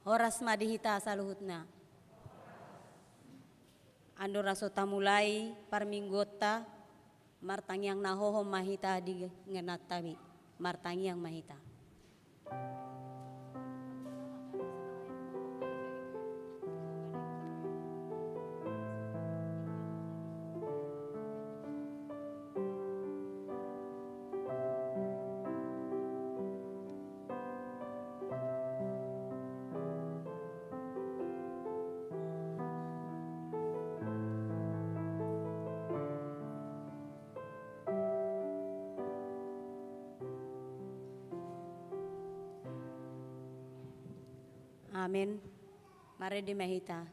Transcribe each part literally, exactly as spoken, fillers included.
Horas ma di hita saluhutna. Andorang so tamulai parmingguonta, martangiang na hohom ma hita di ingananta i. Martangiang ma hita. Amen. Marende ma hita.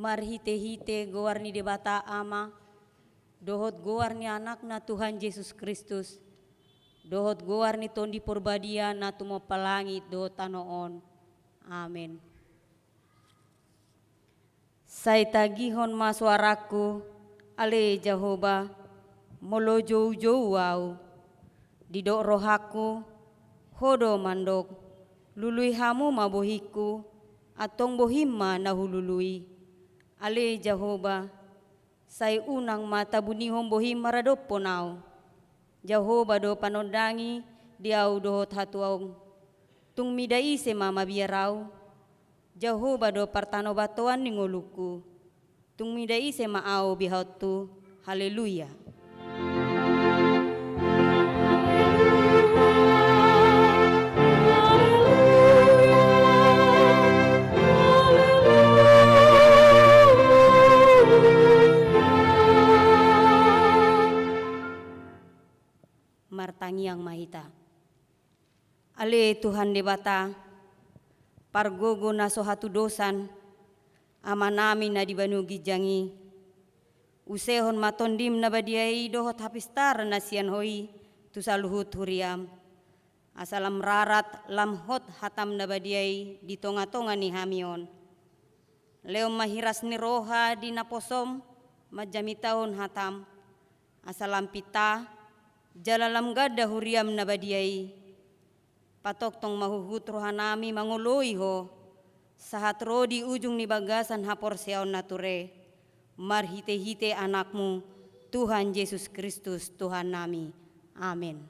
Marhitehite goar ni Debata Ama, dohot goar ni Anakna Tuhan Jesus Kristus, dohot goar ni Tondi Porbadia na tumompa langit dohot tano on. Amen. Sai tagihon ma soarangku, ale Jahowa, molo joujou ahu. Didok rohangku, Ho do mandok, lului hamu ma bohingku, antong bohim ma na hulului. Ale Jahowa, sai unang ma tabunihon bohim maradophon ahu. Jahowa do panondangi di ahu dohot hatuaon. Tung mida ise ma mabiar ahu? Jahowa do partanobatoan ni ngolungku. Tung mida ise ma ahu bihaonku? Haleluya. Martangiang ma hita. Ale Tuhan Debata, pargogo na so hatudosan, Amanami na di banua ginjang i, usehon ma Tondim na badia i dohot hapistaran na sian Ho i tu saluhut huriam. Asa lam rarat lam hot hatam na badia i di tongatonga ni hami on. Lehon ma hiras ni roha di naposom manjamitahon hatam, asa lam pinta jala lam ganda huriam na badia i. Patongtong ma huhut rohanami mangoloi Ho, sahat ro di ujung ni bagasan haporseaon na ture, marhitehite Anakmu, Tuhan Jesus Kristus, Tuhannami. Amen.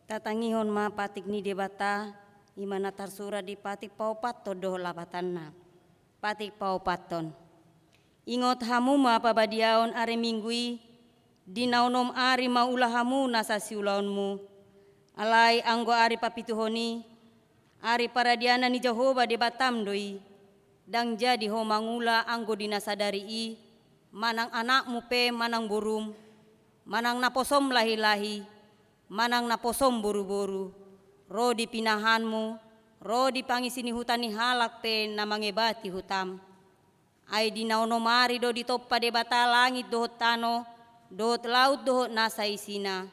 Tatangihon ma patik ni Debata, i ma na tarsurat di patik paopathon dohot lapatanna. Patik paopathon. Ingot hamu ma pabadiaon ari Minggu i, di na onom ari ma ula hamu nasa siulaonmu. Alai anggo ari papituhon i, ari paradianan ni Jahowa Debatam do i. Ndang jadi ho mangula anggo di na sadari i, manang anakmu pe manang borum, manang naposom lahi-lahi, manang naposom boru-boru, ro di pinahanmu, ro di pangisi ni huta ni halak pe na mangebati hutam. Ai di na onom ari do ditompa Debata langit dohot tano, dohot laut dohot nasa isina.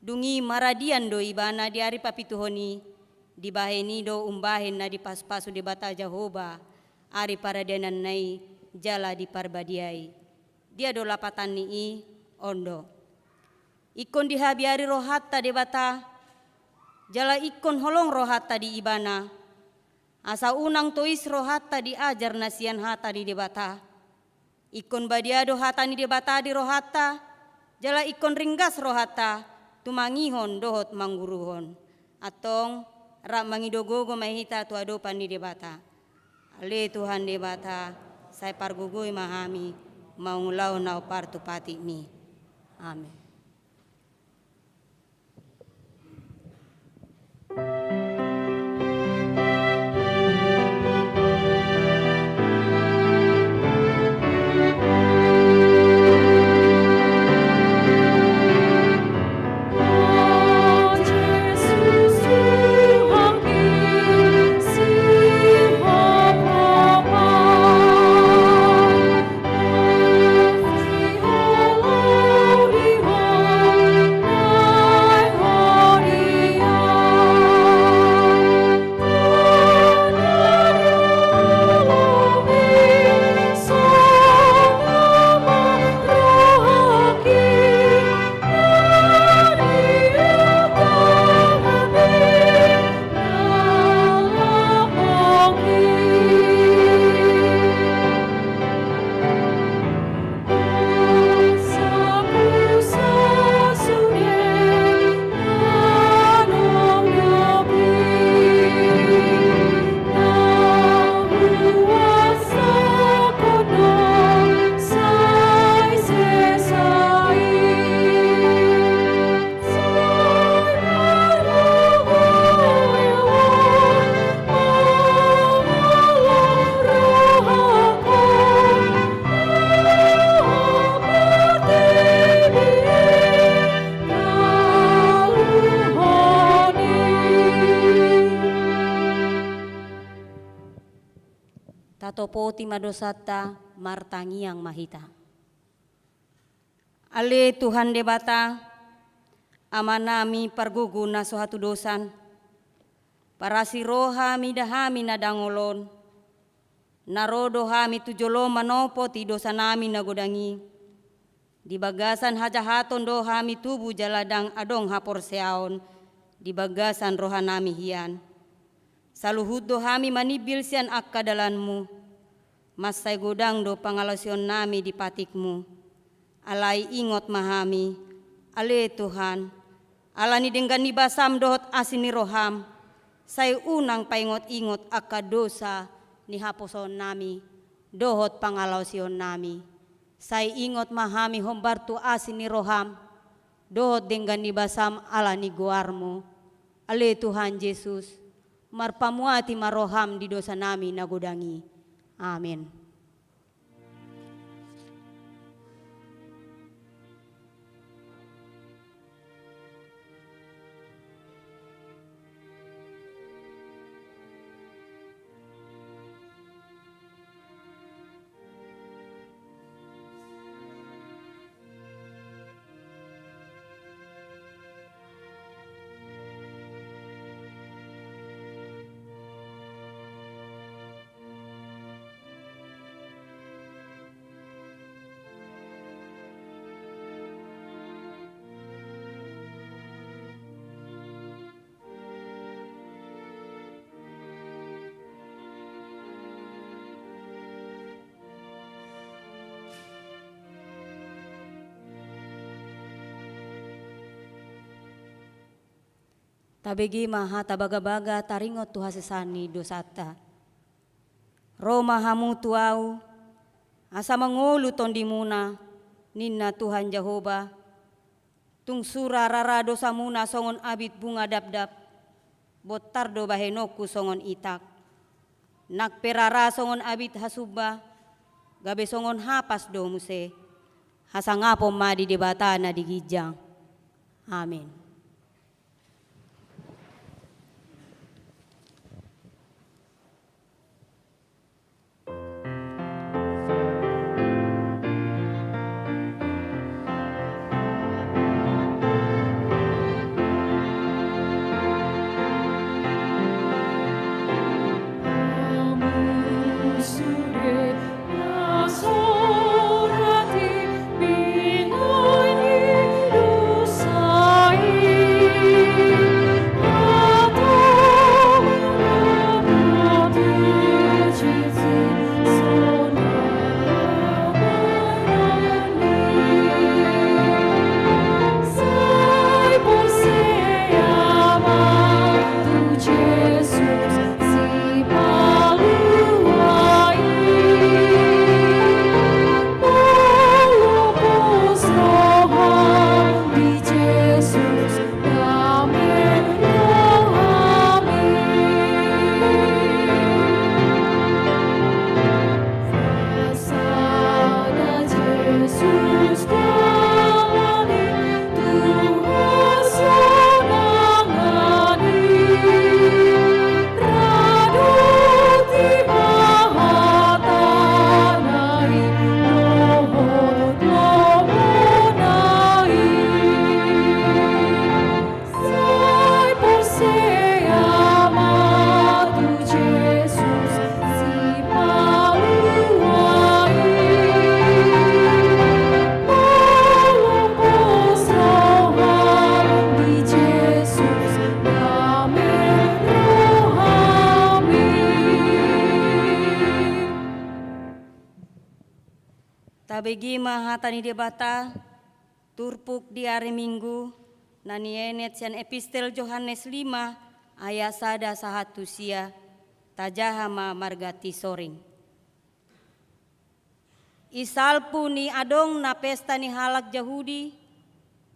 Dung i maradian do ibana di ari papituhon i, dibahen i do umbahen na dipasu-pasu Debata Jahowa, ari paradiananna i jala diparbadiai. Dia do lapatan ni i? On do. Ingkon dihabiari rohanta Debata, jala ingkon holong rohanta di Ibana. Asa unang tois rohanta di ajar na sian hata ni Debata. Ingkon badia do hata ni Debata di rohanta, jala ingkon ringgas rohanta, tumangihon dohot mangguruhon. Antong, rap mangido gogo ma hita tu adopan ni Debata. Ale Tuhan Debata, sai pargogoi ma hami, mangulahon na hombar tu patikmi. Amen. Tatopoti ma dosanta, martangiang ma hita. Ale Tuhan Debata, Amanami pargogo na so hatudosan, parasi roha mida hami na dangol on, na ro do hami tu jolo manopoti dosanami na godang i. Di bagasan hajahaton do hami tubu jala ndang adong haporseaon di bagasan rohanami hian. Saluhut do hami manimbil sian angka dalanmu. Mansai godang do pangalaosionnami di patikmu. Alai ingot ma hami, ale Tuhan, ala ni denggan ni basam dohot asi ni roham, sai unang paingot-ingot angka dosa ni haposoonnami dohot pangalaosionnami. Sai ingot ma hami hombar tu asi ni roham dohot denggan ni basam ala ni goarmu. Ale Tuhan Jesus, marpamuati ma roham di dosanami na godang i. Amen. Tabege ma hata bagabaga taringot tu hasesaan ni dosanta. Ro ma hamu tu Ahu, asa mangolu tondimuna, ninna Tuhan Jahowa, tung sura rara dosamuna songon abit bunga dapdap, bontar do bahenonku songon itak. Nang pe rara songon abit hasumba, gabe songon hapas do muse. Hasangapon ma di Debata na di ginjang. Amen. Tabege ma hata ni Debata, turpuk di ari Minggu, na nienet sian Epistel Johannes lima, ayat sada sahat tu sia, tajaha ma marganti soring. I salpu ni adong na pesta ni halak Jahudi,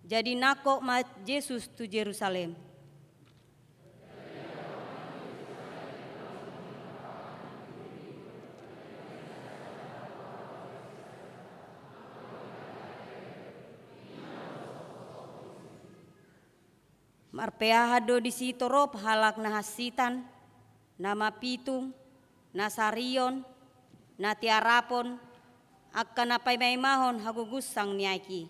jadi nangkok ma Jesus tu Jerusalem. Marpeahan do disi torop halak na hansitan, na mapitung, na sarion, na tiarapon, angka na paimaimahon hagugunsang ni aek i.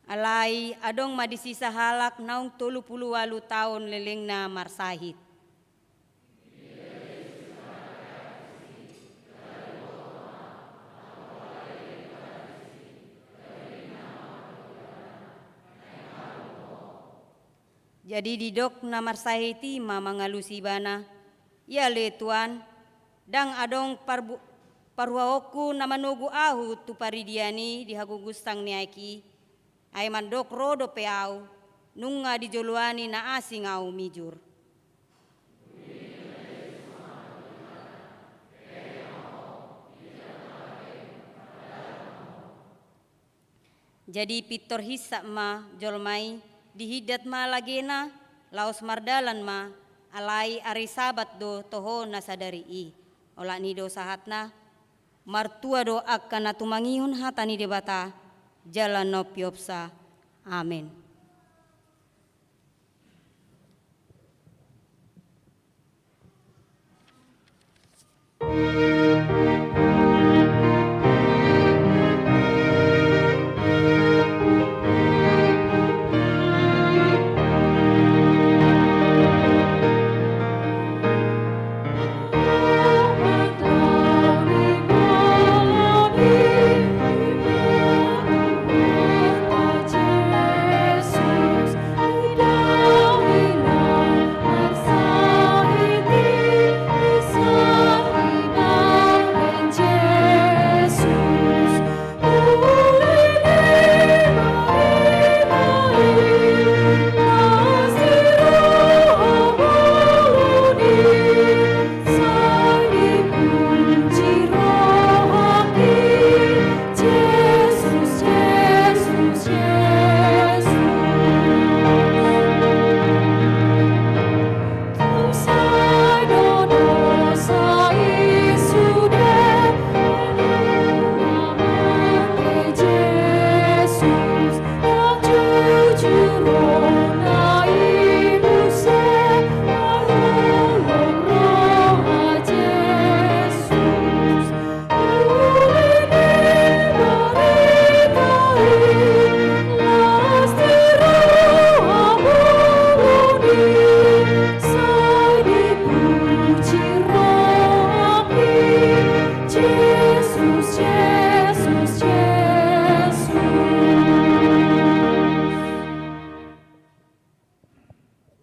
Alai adong ma disi sahalak naung tolu pulu ualu taon lelengna marsahit. Jadi didok na marsahit i ma mangalusi ibana, "Ia le Tuan, ndang adong parbu-, paruaonku na manogu ahu tu paridian i di hagugunsang ni aek i, ai mandok ro dope ahu, nunga di joloan i na asing ahu mijur." Jadi pintor hinsat ma jolma i, dihindat ma lagena, laos mardalan ma, alai ari Sabat do toho na sadari i. Olat ni i do sahatna. Martua do angka na tumangihon hata ni Debata, jala na umpeopsa. Amen.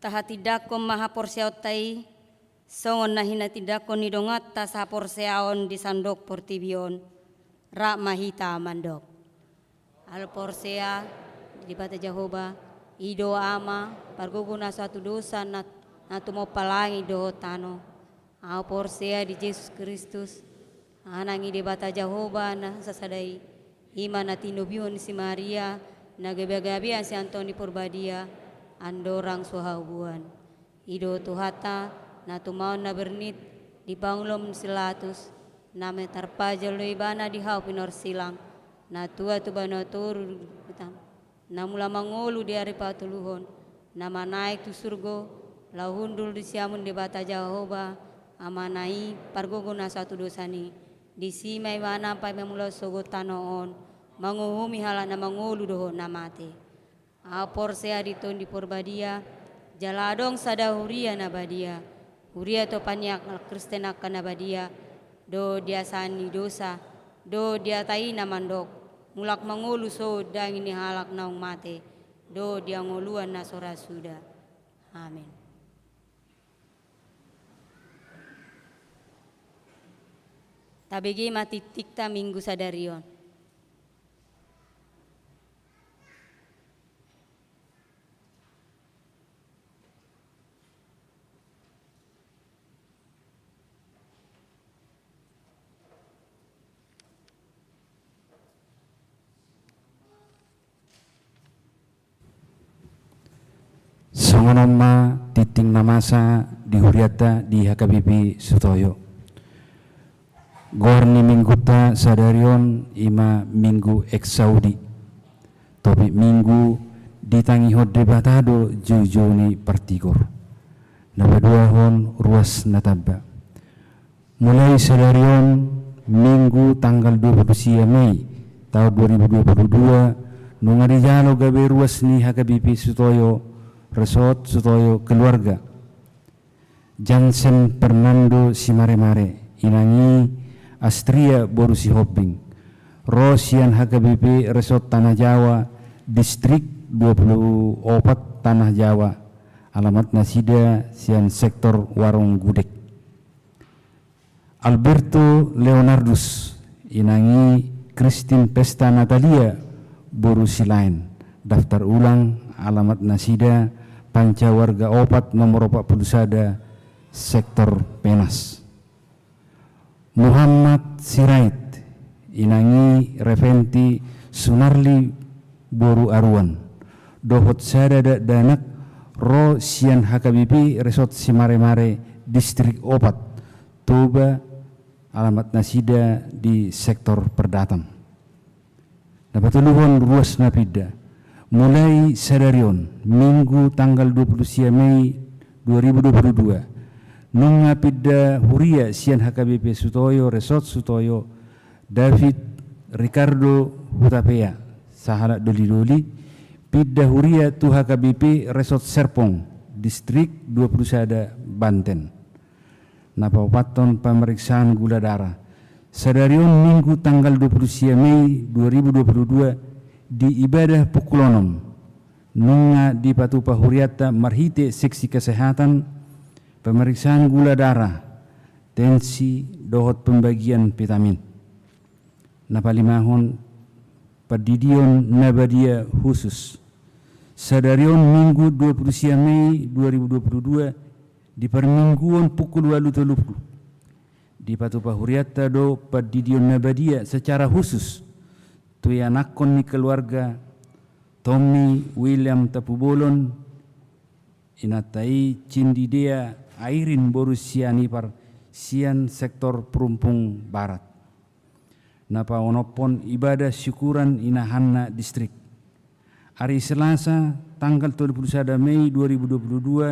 Tahatindangkon ma haporseaonta i, songon na hinatindangkon ni donganta sahaporseaon di sandok portibi on, rap ma hita mandok. Ahu porsea di Debata Jahowa, i do Ama, pargogo na so hatudosan na, na tumompa langit dohot tano. Ahu porsea di Jesus Kristus, Anak ni Debata Jahowa na sasada i, i ma na tinobihon si Maria, na gabegabean sian Tondi Porbadia, andorang so haubuan. I do Tuhanta, na tumaon na bernit, di panguloan si Pilatus, na tarpajal do ibana di hau pinorsilang, na tua tu banua toru, na mula mangolu di ari patoluhon, na manaek tu surgo, laho hundul di siamun Debata Jahowa, Amana i, pargogo na so hatudosan i, disi ma ibana paima mula sogot tano on, manguhumi halak na mangolu dohot na mate. Ahu porsea di Tondi Porbadia, jala adong sada huria na badia, huria topa ni halak Kristen angka na badia, dohot di hasaan ni dosa, dohot di hata i na mandok, mulak mangolu sogot daging ni halak naung mate, dohot di hangoluan na so ra suda. Amen. Tabege ma tingtingta Minggu sadari on. Songon on ma tingting na masa di hurianta di H K B P Sutoyo. Goar ni Minggunta sadari on i ma Minggu Exaudi. Topik Minggu: Ditangihon Debata do joujou ni partigor. Na paduahon, ruas na tamba. Mulai sadari on, Minggu tanggal dua puluh sia Mei taon dua ribu dua puluh dua, nunga dijalo gabe ruas ni H K B P Sutoyo, Resort Sutoyo Keluarga, Jansen Fernando Simaremare, inang i Astria boru Sihombing, ro sian H K B P Resort Tanah Jawa, Distrik dua puluh opat Tanah Jawa, alamat nasida sian sektor Warung Gudeg. Alberto Leonardus, inang i Christine Pesta Natalia boru Silaen, daftar ulang, alamat nasida Panca Warga opat, nomor opat puluh sada, sektor Penas. Muhammad Sirait, inang i Reventi Sunarli boru Aruan, dohot sada dakdanak, ro sian H K B P Resort Simaremare, Distrik opat, Toba, alamat nasida di sektor Perdata. Na patoluhon, ruas na pinda. Mulai sadari on, Minggu tanggal dua puluh sia Mei dua ribu dua puluh dua, nunga pinda huria sian H K B P Sutoyo, Resort Sutoyo, David Ricardo Hutapea, sahalak Doli-doli, pinda huria tu H K B P Resort Serpong, Distrik dua puluh sada, Banten. Na paopathon, pameriksaan gula darah. Sadari on, Minggu tanggal dua puluh sia Mei dua ribu dua puluh dua, di ibadah pukul onom, nunga dipatupa hurianta marhite seksi kesehatan, pemeriksaan gula darah, tensi, dohot pembagian vitamin. Na palimahon, pandidion na badia khusus. Sadari on, Minggu dua puluh sia Mei dua ribu dua puluh dua, di parmingguon pukul ualu tolu pulu, dipatupa hurianta do pandidion na badia secara khusus tu ianakhon ni keluarga Tommy William Tapubolon, inanta i Cindidea Airin boru Sianipar, sian sektor Perumpung Barat. Na paonomhon, ibadah syukuran inahanna distrik. Ari Selasa, tanggal tolu puluh sada Mei dua ribu dua puluh dua,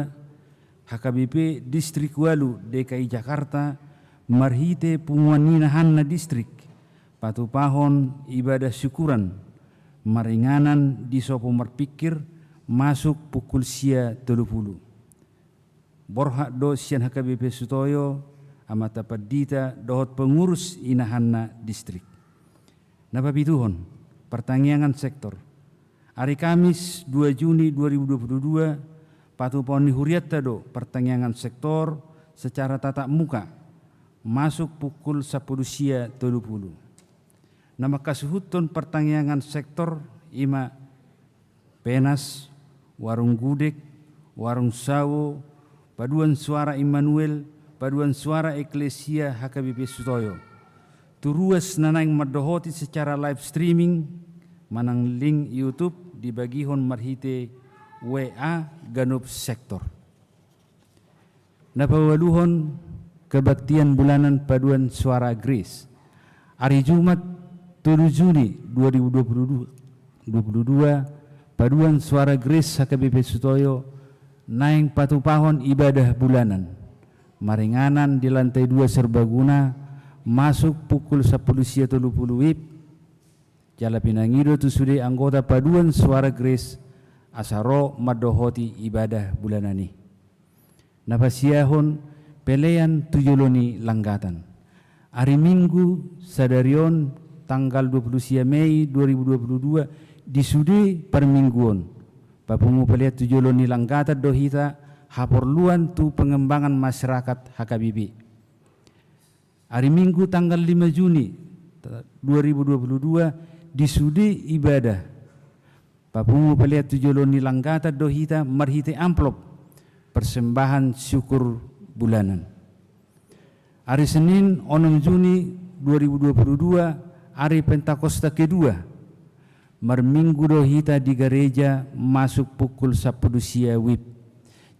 H K B P Distrik ualu D K I Jakarta, marhite punguan inahanna distrik, patupahon ibadah syukuran, maringanan di sopo marpingkir, masuk pukul sia tolu pulu. Borhat do sian H K B P Sutoyo, Amanta Pandita, dohot pengurus inahanna distrik. Na papituhon, partangiangan sektor. Ari Kamis, dua Juni dua ribu dua puluh dua, Patupaon ni hurianta do partangiangan sektor secara tatap muka, masuk pukul sampulu sia tolu pulu. Na manghasuhuthon partangiangan sektor i ma Penas, Warung Gudeg, Warung Sawo, Paduan Suara Immanuel, Paduan Suara Eklesia H K B P Sutoyo. Tu ruas na naeng mandohoti secara live streaming manang link YouTube dibagihon marhite W A ganup sektor. Na paualuhon, kebaktian bulanan Paduan Suara Grace. Ari Jumat, tolu Juni dua ribu dua puluh dua, dua puluh dua, Paduan Suara Grace H K B P Sutoyo naeng patupahon ibadah bulanan. Maringanan di lantai dua Serbaguna, masuk pukul sampulu sia tolu pulu W I B, jala pinangido tu sude anggota Paduan Suara Grace asa ro mandohoti ibadah bulanan i. Na pasiahon, pelean tu jolo ni langgatan. Ari Minggu sadari on, tanggal dua puluh sia Mei dua ribu dua puluh dua, di sude parmingguon, papungu pelean tu jolo ni langgatan do hita haporluan tu pengembangan masyarakat H K B P. Ari Minggu tanggal lima Juni dua ribu dua puluh dua, di sude ibadah, papungu pelean tu jolo ni langgatan do hita marhite amplop persembahan syukur bulanan. Ari Senin, onom Juni dua ribu dua puluh dua, ari Pentakosta kedua, marminggu do hita di gareja masuk pukul sampulu sia W I B.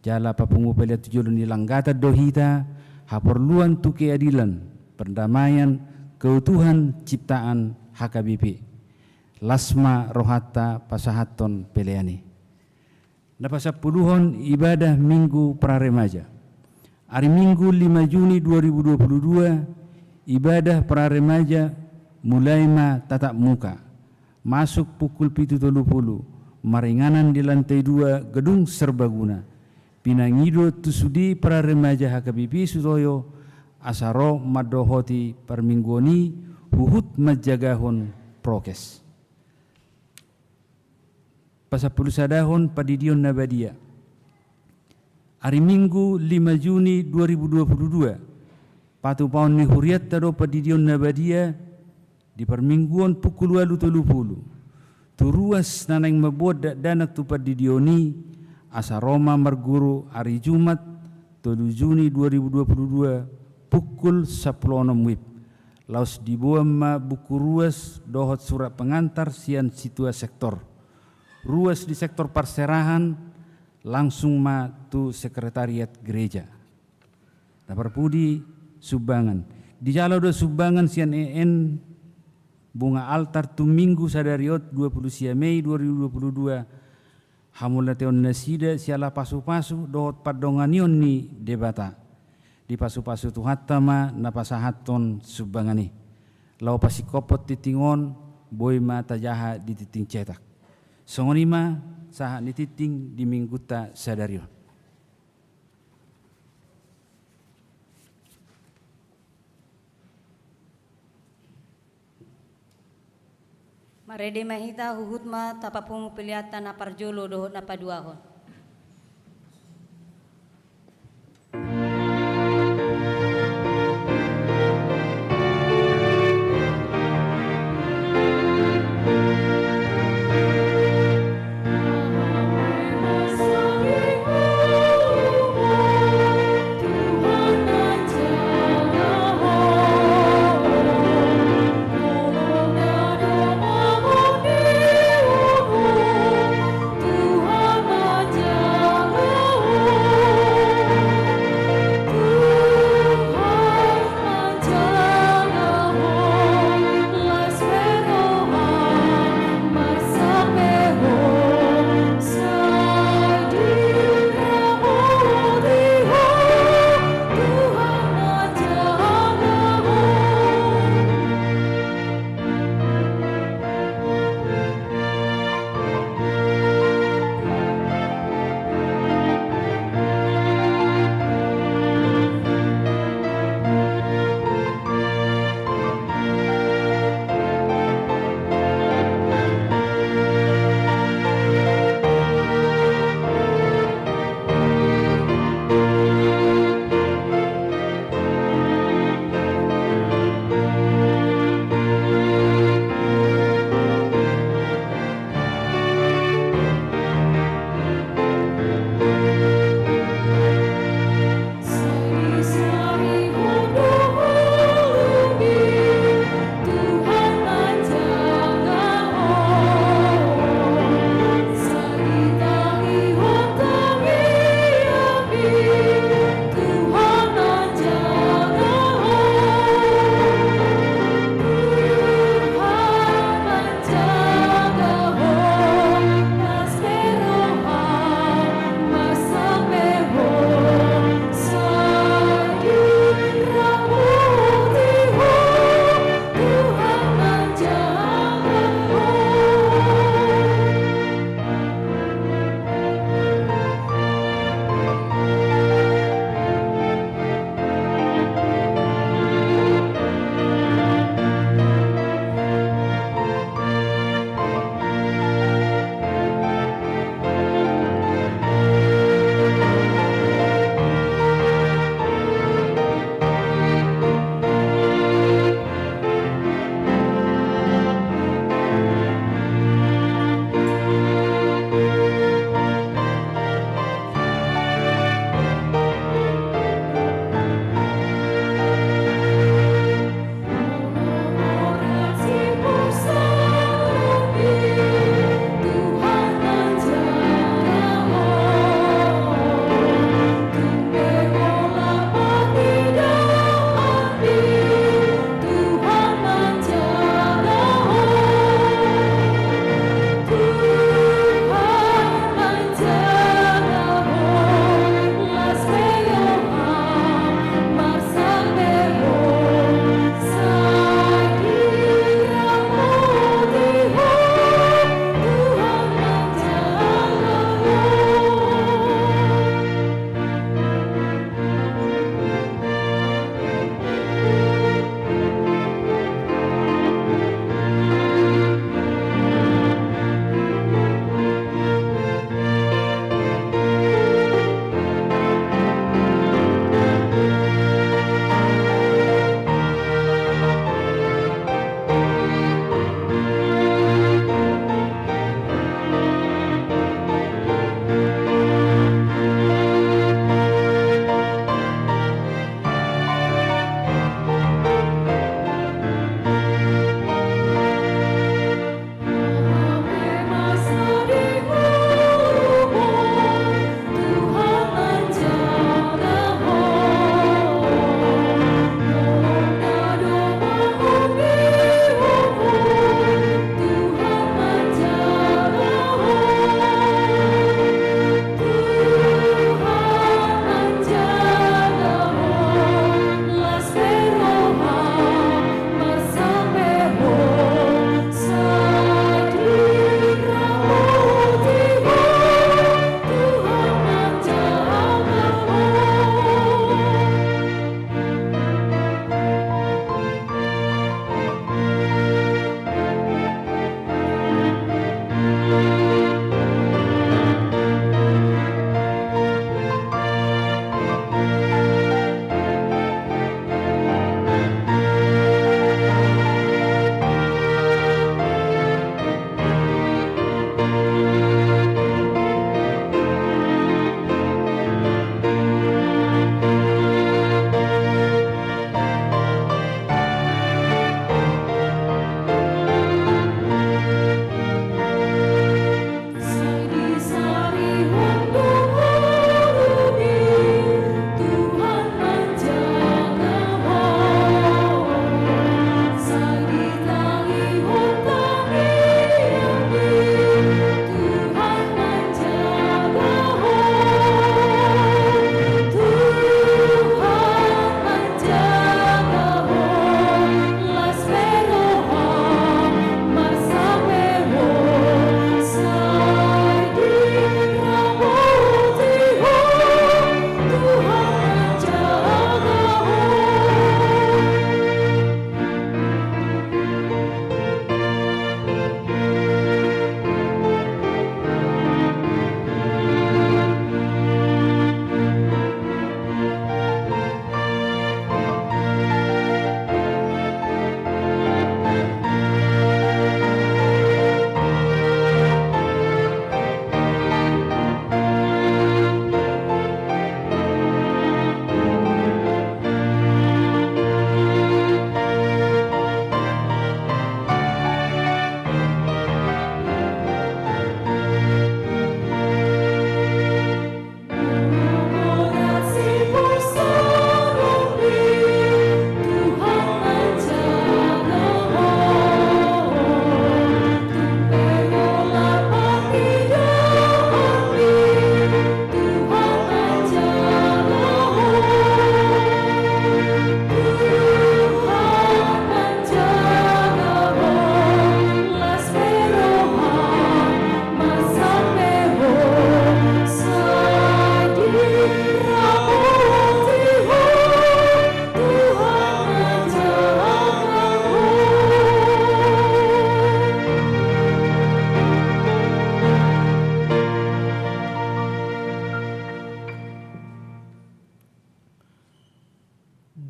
Jala papungu pelean tu jolo ni langgatan do hita haporluan tu keadilan, perdamaian, keutuhan ciptaan H K B P. Las ma rohanta pasahathon pelean i. Na pasampuluhon, ibadah Minggu Praremaja. Ari Minggu lima Juni dua ribu dua puluh dua, ibadah Praremaja mulai ma tatap muka, masuk pukul pitu tolu pulu, maringanan di lantai dua Gedung Serbaguna. Pinangido tu sude Praremaja H K B P Sutoyo asa ro mandohoti parmingguon i huhut manjagahon prokes. Pasampulusadahon, pandidion na badia. Ari Minggu lima Juni dua ribu dua puluh dua, patupaon ni hurianta do pandidion na badia di parmingguon pukul ualu tolu pulu. Tu ruas na naeng mamboan dakdanak tu pandidion i, asa ro ma marguru ari Jumat, tolu Juni dua ribu dua puluh dua, pukul sampulu onom W I B. Laos diboan ma buku ruas dohot surat pengantar sian situa sektor. Ruas di sektor parserahan langsung ma tu sekretariat gereja. Na parpudi, sumbangan. Dijalo do sumbangan sian E N Bunga Altar tu Minggu sadari on, dua puluh sia Mei dua ribu dua puluh dua, hamauliateon nasida siala pasupasu dohot pandonganion ni Debata. Dipasupasu Tuhanta ma na pasahathon sumbangan i. Laho pasingkophon tingting on, boi ma tajaha di tingting cetak. Songon i ma sahat ni tingting di Minggunta sadari on. Marende ma hita, huhut ma tapapungu peleanta na parjolo dohot na paduahon.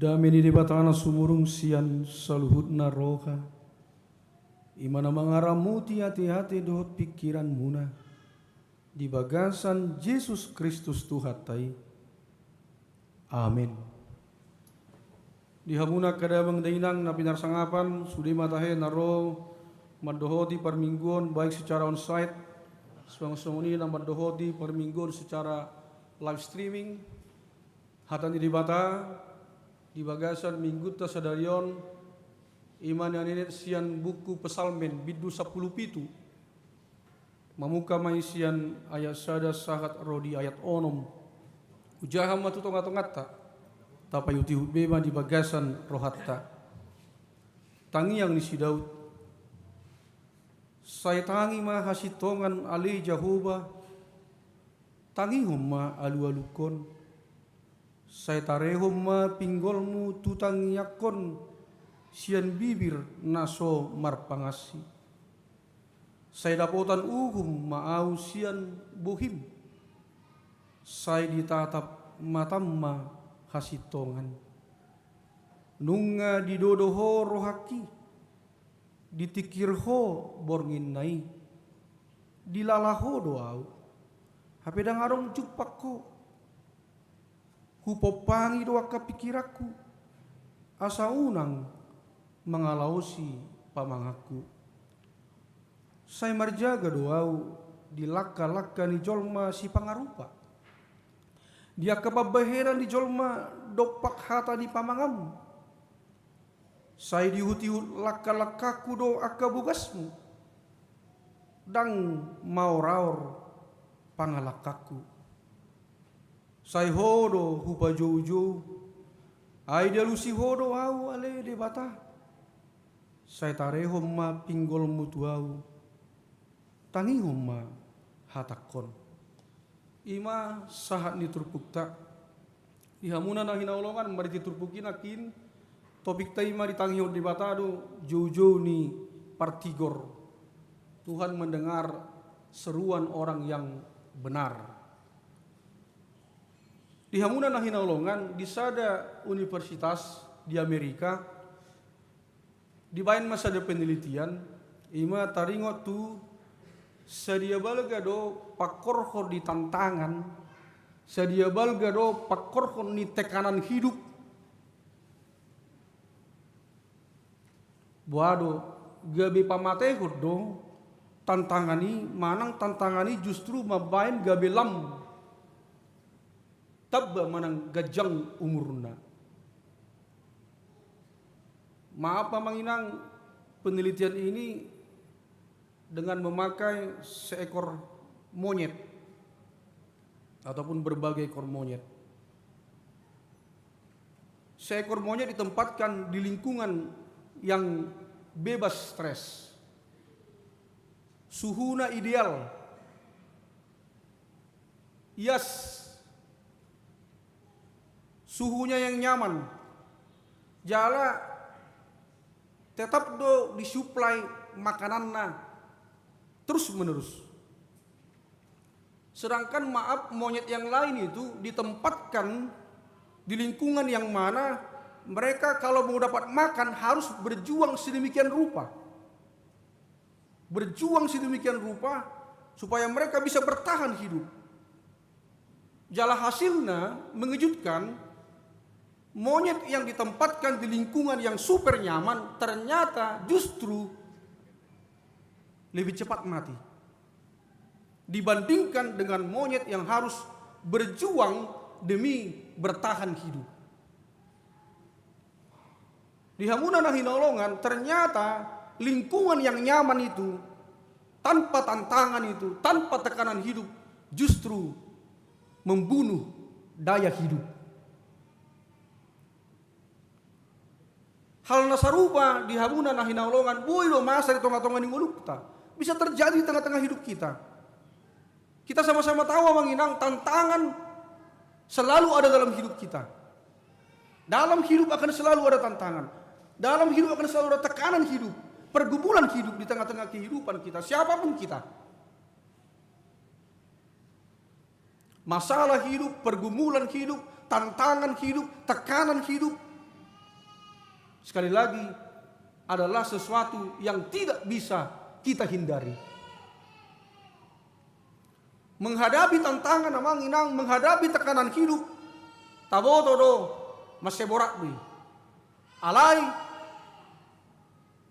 Dame ni Debata na sumurung sian saluhutna roha, i ma na mangaramoti ateate dohot pingkiranmuna di bagasan Jesus Kristus Tuhanta i. Amen. Di hamuna angka damang dainang na pinarsangapan, sude ma tahe na ro mandohoti parmingguon, baik secara onsite, suang songon i na mandohoti parmingguon secara live streaming. Hata ni Debata di bagasan minggunta sadari on, i ma na nienet sian buku Psalmen bindu sampulu pitu. Mamungka ma i sian ayat sada sahat ro di ayat onom. Hujaha ma tu tongatonganta, tapaihutihut be ma di bagasan rohanta. Tangiang ni si Daud. Sai tangi ma hasintongan ale Jahowa, tangihon ma alualungkon. Sai tarehon ma pinggolmu tu tangiangkon sian bibir na so marpangansi. Sai dapotan uhum ma ahu sian bohim. Sai ditatap matam ma hasintongan. Nunga didodo ho rohangki, ditingkir ho bornginna i. Dilala ho do ahu, hape ndang adong jumpang ho. Hupompangi do angka pingkiranku, asa unang mangalaosi pamanganku. Sai marjaga do ahu di langkalangka ni jolma sipangarupa, di angka pambahenan ni jolma dompak hata ni pamanganmu. Sai diihutihut langkalangkangku do angka bogasmu, ndang maoraor pangalangkangku. Sai ho do hupajoujou, ai dialusi ho do ahu ale Debata. Sai tarehon ma pinggolmu tu ahu, tangihon ma hatangkon. I ma sahat ni turpukta. Di hamuna na hinaholongan, marhite turpuk i nangkin, topikta i ma ditangihon Debata do joujou ni partigor. Tuhan mendengar seruan orang yang benar. Di hamuna na hinaholongan, di sada universitas di Amerika, dibaen ma sada penelitian, i ma taringot tu sadia balga do pangkorhon ni tantangan, sadia balga do pangkorhon ni tekanan hidup. Boha do, gabe pamatehon do tantangan i, manang tantangan i justru mambaen gabe lam, tamba manang ganjang umurna. Maaf, Amang Inang, penelitian ini dengan memakai seekor monyet ataupun berbagai ekor monyet. Seekor monyet ditempatkan di lingkungan yang bebas stres. Suhuna ideal. Ias. Suhunya yang nyaman. Jala tetap do disuplai makananna terus menerus. Sedangkan, maaf, monyet yang lain itu ditempatkan di lingkungan yang mana mereka kalau mau dapat makan harus berjuang sedemikian rupa. Berjuang sedemikian rupa supaya mereka bisa bertahan hidup. Jala hasilna mengejutkan, monyet yang ditempatkan di lingkungan yang super nyaman ternyata justru lebih cepat mati dibandingkan dengan monyet yang harus berjuang demi bertahan hidup. Di hamuna na hinaholongan, ternyata lingkungan yang nyaman itu, tanpa tantangan itu, tanpa tekanan hidup, justru membunuh daya hidup. Hal na sarupa di hamuna na hinaholongan, boi do masa di tongatonga ni ngolunta. Bisa terjadi di tengah-tengah hidup kita. Kita sama-sama tahu, Amang Inang, tantangan selalu ada dalam hidup kita. Dalam hidup akan selalu ada tantangan. Dalam hidup akan selalu ada tekanan hidup, pergumulan hidup di tengah-tengah kehidupan kita, siapapun kita. Masalah hidup, pergumulan hidup, tantangan hidup, tekanan hidup, Sekali lagi, adalah sesuatu yang tidak bisa kita hindari. Menghadapi tantangan, amang inang, menghadapi tekanan hidup, taboto do, mansai borat do i. Alai,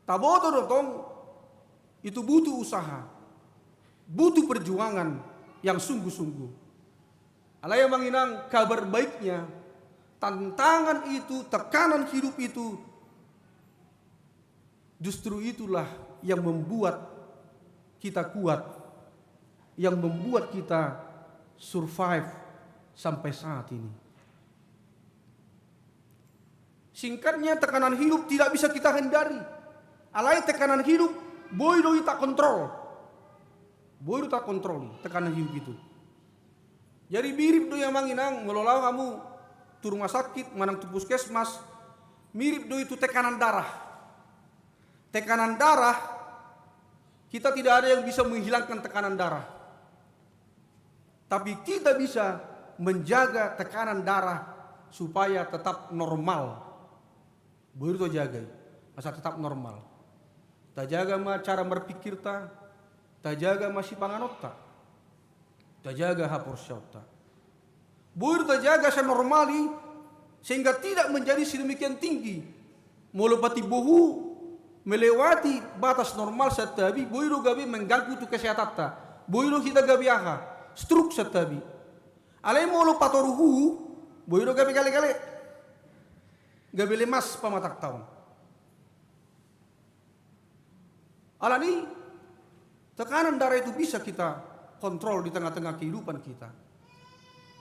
taboto do tong, itu butuh usaha, butuh perjuangan yang sungguh-sungguh. Alai, amang inang, kabar baiknya, tantangan itu, tekanan hidup itu, justru itulah yang membuat kita kuat, yang membuat kita survive sampai saat ini. Singkatnya, tekanan hidup tidak bisa kita hindari. Alai tekanan hidup, boi do i takontrol. Boi do takontrol i, tekanan hidup itu. Jadi mirip do i, amang inang, molo laho hamu tu rumah sakit, manang tu puskesmas, mirip do i tu tekanan darah. Tekanan darah, kita tidak ada yang bisa menghilangkan tekanan darah. Tapi kita bisa menjaga tekanan darah supaya tetap normal. Boi do tajaga i, asa tetap normal. Tajaga ma cara marpikirta, tajaga ma sipanganonta, tajaga haporseaonta. Boi do tajaga asa normal i, sehingga tidak menjadi sedemikian tinggi. Molo patimbo hu melewati batas normal santabi, boi do gabe mengganggu tu kesehatanta. Boi do hita gabe aha, stroke santabi. Alai molo patoru hu, boi do gabe gale-gale. Gabe lemas pamatangta on. Alani, tekanan darah itu bisa kita kontrol di tengah-tengah kehidupan kita.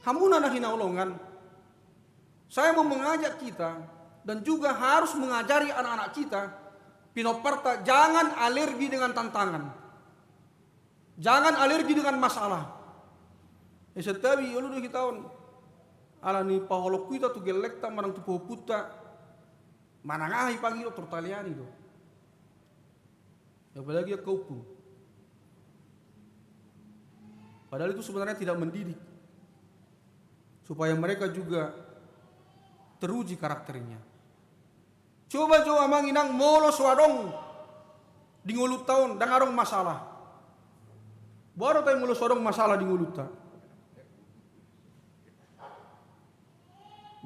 Hamuna na hinaholongan, saya mau mengajak kita dan juga harus mengajari anak-anak kita, pinomparta, jangan alergi dengan tantangan. Jangan alergi dengan masalah. Eh, santabi, olo do hita on. Alani paholongku hita tu gellengta manang tu pahompunta. Manang aha i pangido, tortaliani do. Apalagi angka ompung. Padahal itu sebenarnya tidak mendidik. Supaya mereka juga teruji karakternya. Coba jo, amang inang, molo so adong di ngolunta on, ndang adong masalah. Boha do tahe molo so adong masalah di ngolunta?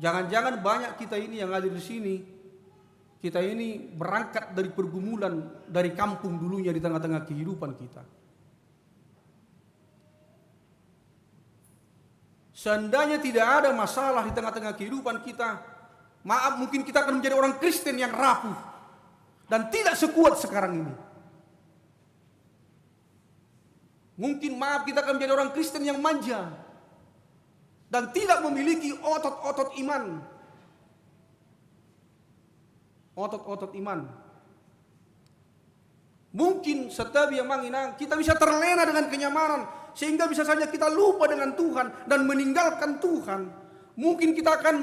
Jangan-jangan banyak kita ini yang hadir di sini, kita ini berangkat dari pergumulan dari kampung dulunya di tengah-tengah kehidupan kita. Seandainya tidak ada masalah di tengah-tengah kehidupan kita, maaf, mungkin kita akan menjadi orang Kristen yang rapuh dan tidak sekuat sekarang ini. Mungkin, maaf, kita akan menjadi orang Kristen yang manja dan tidak memiliki otot-otot iman. Otot-otot iman. Mungkin, santabi, amang inang, kita bisa terlena dengan kenyamanan, sehingga bisa saja kita lupa dengan Tuhan dan meninggalkan Tuhan. Mungkin kita akan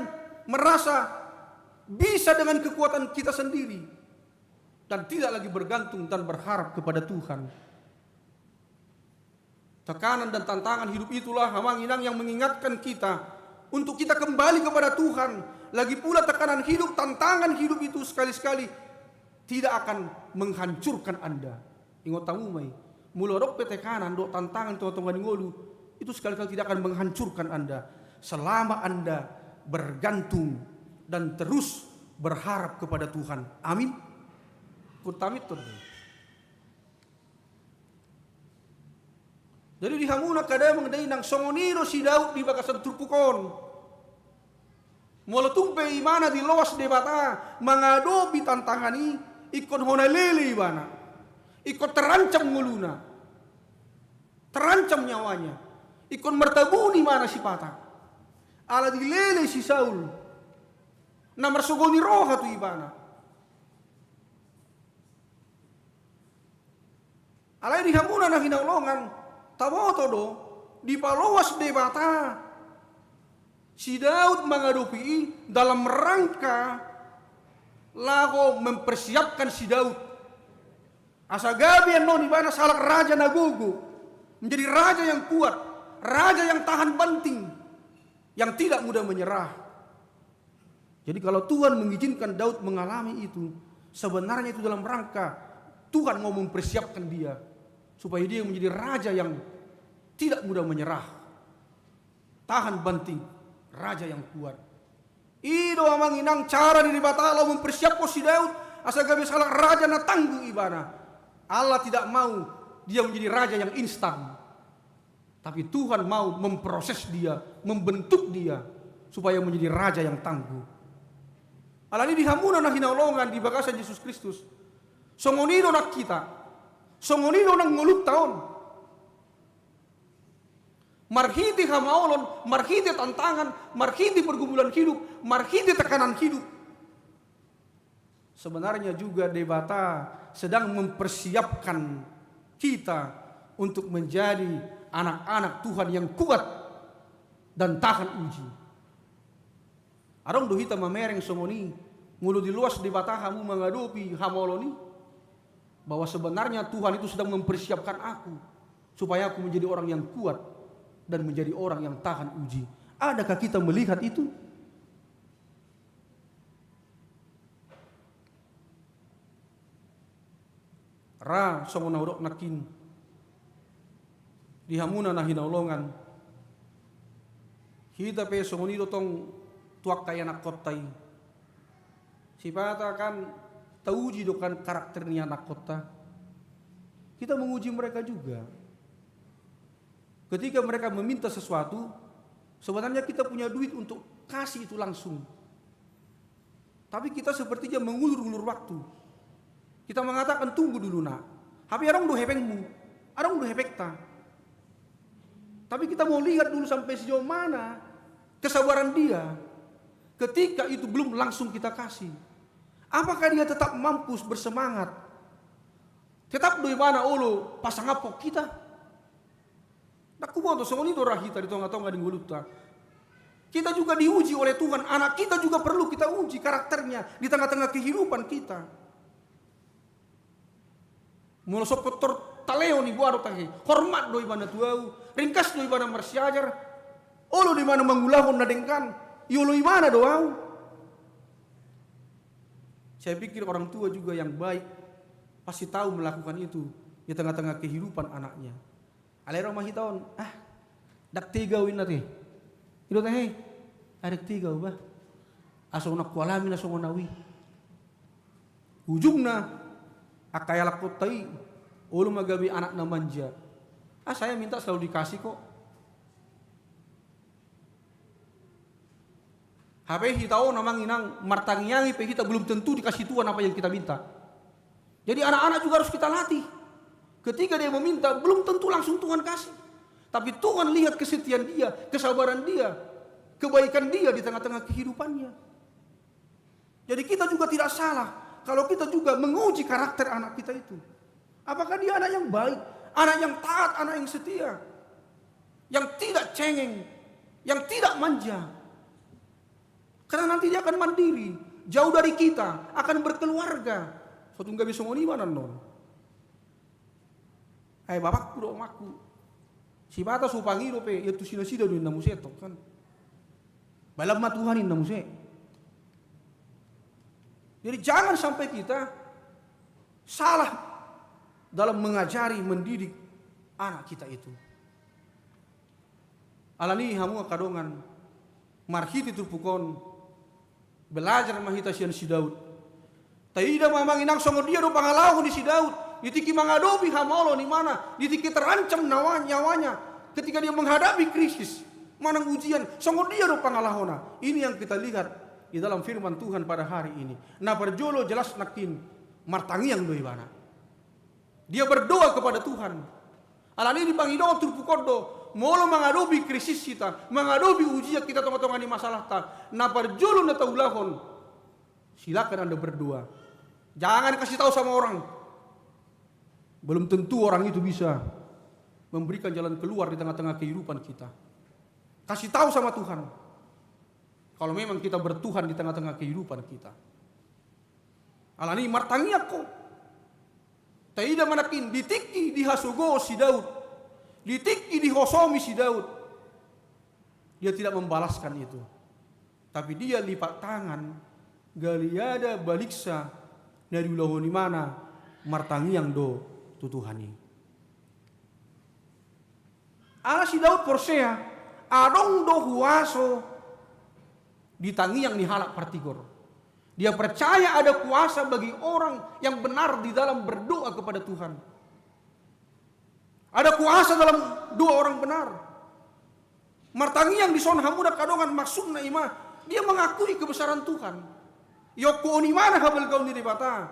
merasa bisa dengan kekuatan kita sendiri dan tidak lagi bergantung dan berharap kepada Tuhan. Tekanan dan tantangan hidup itulah, amang inang, yang mengingatkan kita untuk kita kembali kepada Tuhan. Lagi pula, tekanan hidup, tantangan hidup itu sekali-sekali tidak akan menghancurkan Anda. Ingot hamu ma i, molo adong pe tekanan dohot tantangan di tonga-tonga ni ngolu, itu sekali-kali tidak akan menghancurkan Anda selama Anda bergantung dan terus berharap kepada Tuhan. Amin. Kutamin tong. Jadi di hamu na angka damang dainang, songon i do si Daud di bagasan turpuk on. Molo tung pe ibana diloas Debata mangadopi tantangan i, ingkon hona lele ibana. Ingkon terancam ngoluna. Terancam nyawanya. Ingkon martabuni ibana sipata. Ala dilele si Saul. Na marsogo ni roha tu ibana. Alai di hamuna na hinaholongan, taboto do, dipaloas Debata si Daud mangadopi i dalam rangka laho mempersiapkan si Daud. Asa gabe annon ibana sahalak raja na gogo, menjadi raja yang kuat, raja yang tahan banting, yang tidak mudah menyerah. Jadi kalau Tuhan mengizinkan Daud mengalami itu, sebenarnya itu dalam rangka Tuhan mau mempersiapkan dia supaya dia menjadi raja yang tidak mudah menyerah, tahan banting, raja yang kuat. I do amang inang cara ni Debata laho mempersiapkan si Daud asa gabe sahalak raja na tangguh ibana. Allah tidak mau dia menjadi raja yang instan. Tapi Tuhan mau memproses dia, membentuk dia supaya menjadi raja yang tangguh. Alani di hamuna na hinaholongan di bagasan Jesus Kristus, songon i do nang hita, songon i do nang ngolunta on. Marhite hamaolon, marhite tantangan, marhite pergumulan hidup, marhite tekanan hidup. Sebenarnya juga Debata sedang mempersiapkan kita untuk menjadi anak-anak Tuhan yang kuat dan tahan uji. Adong do hita mamereng songon i, molo diloas Debata hamu mangadopi hamaolon i, bahwa sebenarnya Tuhan itu sedang mempersiapkan aku supaya aku menjadi orang yang kuat dan menjadi orang yang tahan uji. Adakah kita melihat itu? Ra songon na hudok nangkin di hamuna na hinaholongan, hita pe songon i do tong tu angka ianakkonta i. Sipata kan tauji do kan karakter ni anakkonta. Kita menguji mereka juga. Ketika mereka meminta sesuatu, sebenarnya kita punya duit untuk kasih itu langsung. Tapi kita sepertinya mengulur-ulur waktu. Kita mengatakan, "Tunggu dulu, Nak. Hape adong do hepengmu, adong do hepengta." Tapi kita mau lihat dulu sampai sejauh mana kesabaran dia ketika itu belum langsung kita kasih. Apakah dia tetap mampu bersemangat? Tetap do ibana olo pasangaphon hita? Ndang huboto, songon i do ra hita di tonga-tonga ni ngolunta. Kita juga diuji oleh Tuhan, anak kita juga perlu kita uji karakternya di tengah-tengah kehidupan kita. Molo soppot tor taleo ni boa do tahe, hormat do ibana tu au, ringkas do ibana marsiajar, olo do ibana mangulahon na denggan, ioloi ibana do au. Saya pikir orang tua juga yang baik pasti tahu melakukan itu di tengah-tengah kehidupan anaknya. Alai ro ma hita on, ah, ndang tega au inna te. I do tahe, ah, ndang tega au bah. Asa unang hualami na songon au i. Ujungna, angka ianakkonta i, olo ma gabe anak na manja. Ah, saya minta selalu dikasih kok. Hape hita on amang inang, martangiangi pe hita belum tentu dikasih Tuhan apa yang kita minta. Jadi anak-anak juga harus kita latih. Ketika dia meminta, belum tentu langsung Tuhan kasih. Tapi Tuhan lihat kesetiaan dia, kesabaran dia, kebaikan dia di tengah-tengah kehidupannya. Jadi kita juga tidak salah kalau kita juga menguji karakter anak kita itu. Apakah dia anak yang baik, anak yang taat, anak yang setia, yang tidak cengeng, yang tidak manja? Karena nanti dia akan mandiri, jauh dari kita, akan berkeluarga. Sotung gabe songon i ma annon. Ai bapakku dohot omakku, sipata so hupangido pe, ia tusi nasida do inna muse tong kan. Bahen ma Tuhan inna muse. Jadi jangan sampai kita salah dalam mengajari, mendidik anak kita itu. Alani i hamu angka dongan, marhite turpuk on, belajar ma hita sian si Daud. Taida ma amang inang songon dia do pangalaho ni si Daud di tingki mangadopi hamaolon ibana, di tingki terancam nawa-, nyawanya, ketika dia menghadapi krisis, manang ujian, songon dia do pangalahona. Ini yang kita lihat di dalam firman Tuhan pada hari ini. Na parjolo jelas nangkin martangiang do ibana. Dia berdoa kepada Tuhan. Alani i dipangidohon turpuk on do, molo mangadopi krisis hita, mangadopi ujian hita tonga-tonga ni masalahta, na parjolo na taulahon, silakan Anda berdoa. Jangan kasih tahu sama orang. Belum tentu orang itu bisa memberikan jalan keluar di tengah-tengah kehidupan kita. Kasih tahu sama Tuhan. Kalau memang kita bertuhan di tengah-tengah kehidupan kita. Alani i martangiang ho. Taida ma nangkin di tingki dihasogohon si Daud, di tingki dihosomi si Daud, dia tidak membalaskan itu. Tapi dia lipat tangan, galiada baliksa na diulahon imana martangiang do tu Tuhan i. Ala si Daud porsea, adong do huaso di tangiang ni halak partigor. Dia percaya ada kuasa bagi orang yang benar di dalam berdoa kepada Tuhan. Ada kuasa dalam doa orang benar. Martangiang dison hamu angka dongan, maksudna ima, dia mengakui kebesaran Tuhan. Iongkohon imana habalgaon ni Debata.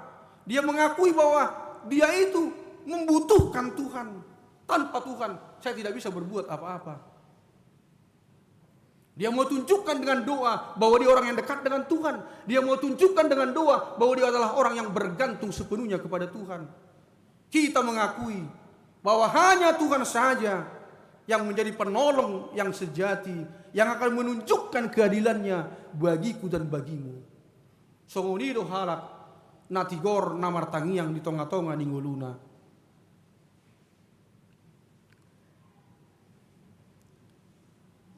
Dia mengakui bahwa dia itu membutuhkan Tuhan. Tanpa Tuhan, saya tidak bisa berbuat apa-apa. Dia mau tunjukkan dengan doa bahwa dia orang yang dekat dengan Tuhan. Dia mau tunjukkan dengan doa bahwa dia adalah orang yang bergantung sepenuhnya kepada Tuhan. Kita mengakui bahwa hanya Tuhan saja yang menjadi penolong yang sejati, yang akan menunjukkan keadilan-Nya bagiku dan bagimu. Songon i do halak na tigor na martangiang di tonga-tonga ni ngoluna.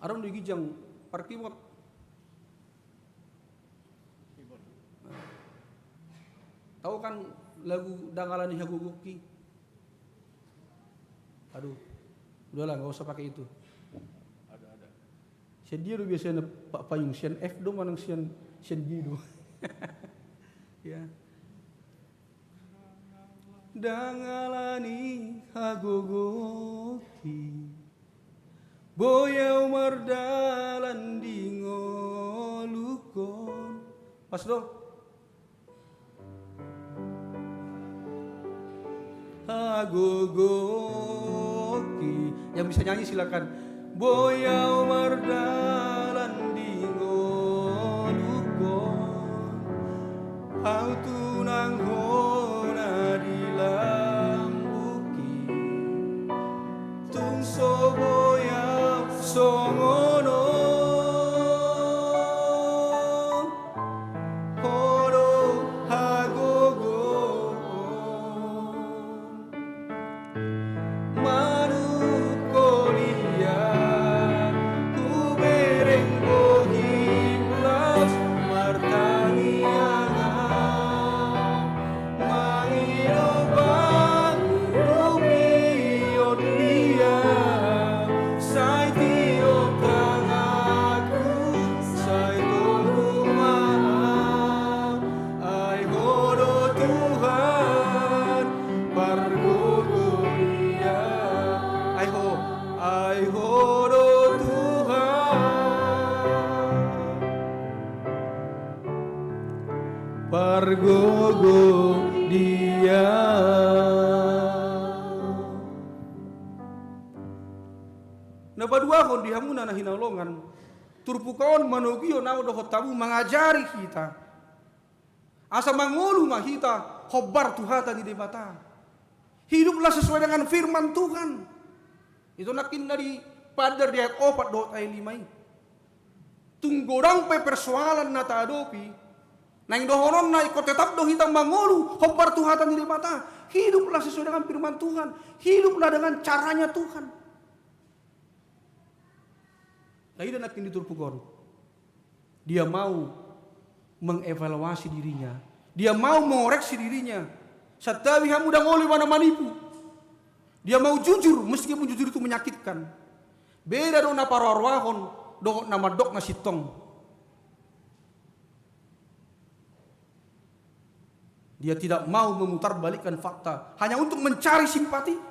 Adong do di ginjang par keyboard. Tahu kan lagu Dang Ala Ni Hagogoonki? Aduh, udahlah, nggak usah pakai itu. Sian dia do biasana, Pak Payung, sian F do manang sian, sian G do? Ya. Dang ala ni hagogoonki, boi ahu mardalan di ngolungkon. Pas do? Hagogoonki. Yang bisa nyanyi silakan. Boi ahu mardalan di ngolungkon, ahu tunang hona di lambungki. Tung so boi ahu songon on. Ho do hagogoon. Manungkun i ahu hubereng bohim las martangiang ahu. Mangido pangidoan di ahu, sai tiop tanganku, sai togu ma ahu. Ai Ho do Tuhan, pargogo di ahu. Ai Ho, ai Ho do Tuhan. Pargogo di ahu. Na paduahon di hamuna na hinaholongan, turpuk on manogihon ahu dohot hamu, mangajari hita asa mangolu ma hita hombar tu hata ni Debata. Hiduplah sesuai dengan firman Tuhan. Itu nangkin na dipaandar di ayat opat dohot ayat lima i. Tung godang pe persoalan na tahadopi, naeng dohononna ingkon tetap do hita mangolu hombar tu hata ni Debata. Hiduplah sesuai dengan firman Tuhan. Hiduplah dengan caranya Tuhan. Taida nangkin di turpuk on. Dia mau mengevaluasi dirinya. Dia mau mengoreksi dirinya. Santabi hamu, dang olo ibana manipu. Dia mau jujur, meskipun jujur itu menyakitkan. Beda do na paroaroahon dohot na mandok na sintong. Dia tidak mau memutarbalikkan fakta hanya untuk mencari simpati.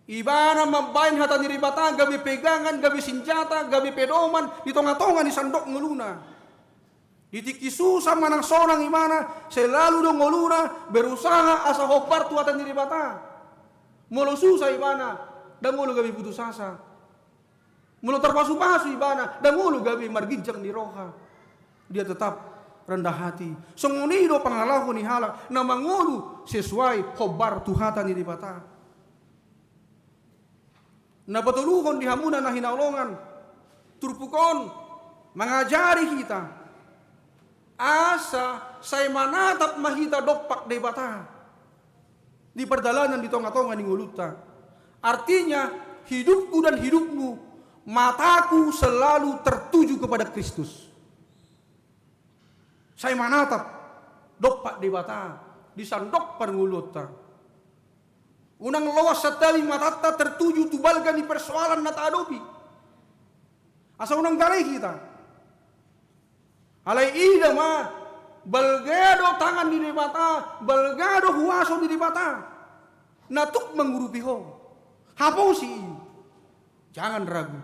Ibana mambaen hata ni Debata gabe pegangan, gabe sinjata, gabe pedoman di tonga-tonga ni sandok ngoluna. Di tingki susah manang sonang ibana, selalu do ngoluna berusaha asa hombar tu hata ni Debata. Molo susah ibana, dang olo gabe putus asa. Molo tarpasu-pasu ibana, dang olo gabe marginjang ni roha. Dia tetap rendah hati. Songon i do pangalaho ni halak na mangolu sesuai hombar tu hata ni Debata. Na patoluhon di hamuna na hinaholongan, turpuk on mangajari hita asa sai manatap ma hita dompak Debata di pardalanan di tonga-tonga ni ngolunta. Artinya, hidupku dan hidupmu Mataku selalu tertuju kepada Kristus. Sai manatap dompak Debata di sandok parngoluonta. Unang loas santabi matanta tertuju tu balga ni persoalan na tahadopi. Asa unang gale hita. Alai ida ma, balga do tangan ni Debata, balga do huaso ni Debata na tuk mangurupi ho. Haposi i. Jangan ragu.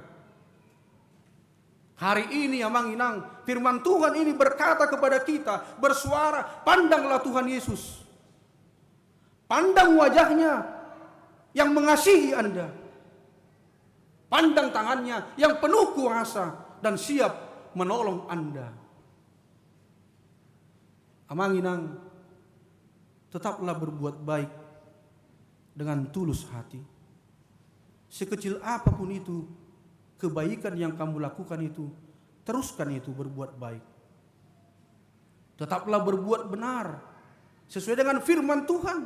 Hari ini, amang inang, firman Tuhan ini berkata kepada kita, bersuara, pandanglah Tuhan Yesus. Pandang wajahnya yang mengasihi Anda. Pandang tangannya yang penuh kuasa dan siap menolong Anda. Amang inang, tetaplah berbuat baik dengan tulus hati. Sekecil apapun itu, kebaikan yang kamu lakukan itu, teruskan itu berbuat baik. Tetaplah berbuat benar sesuai dengan firman Tuhan.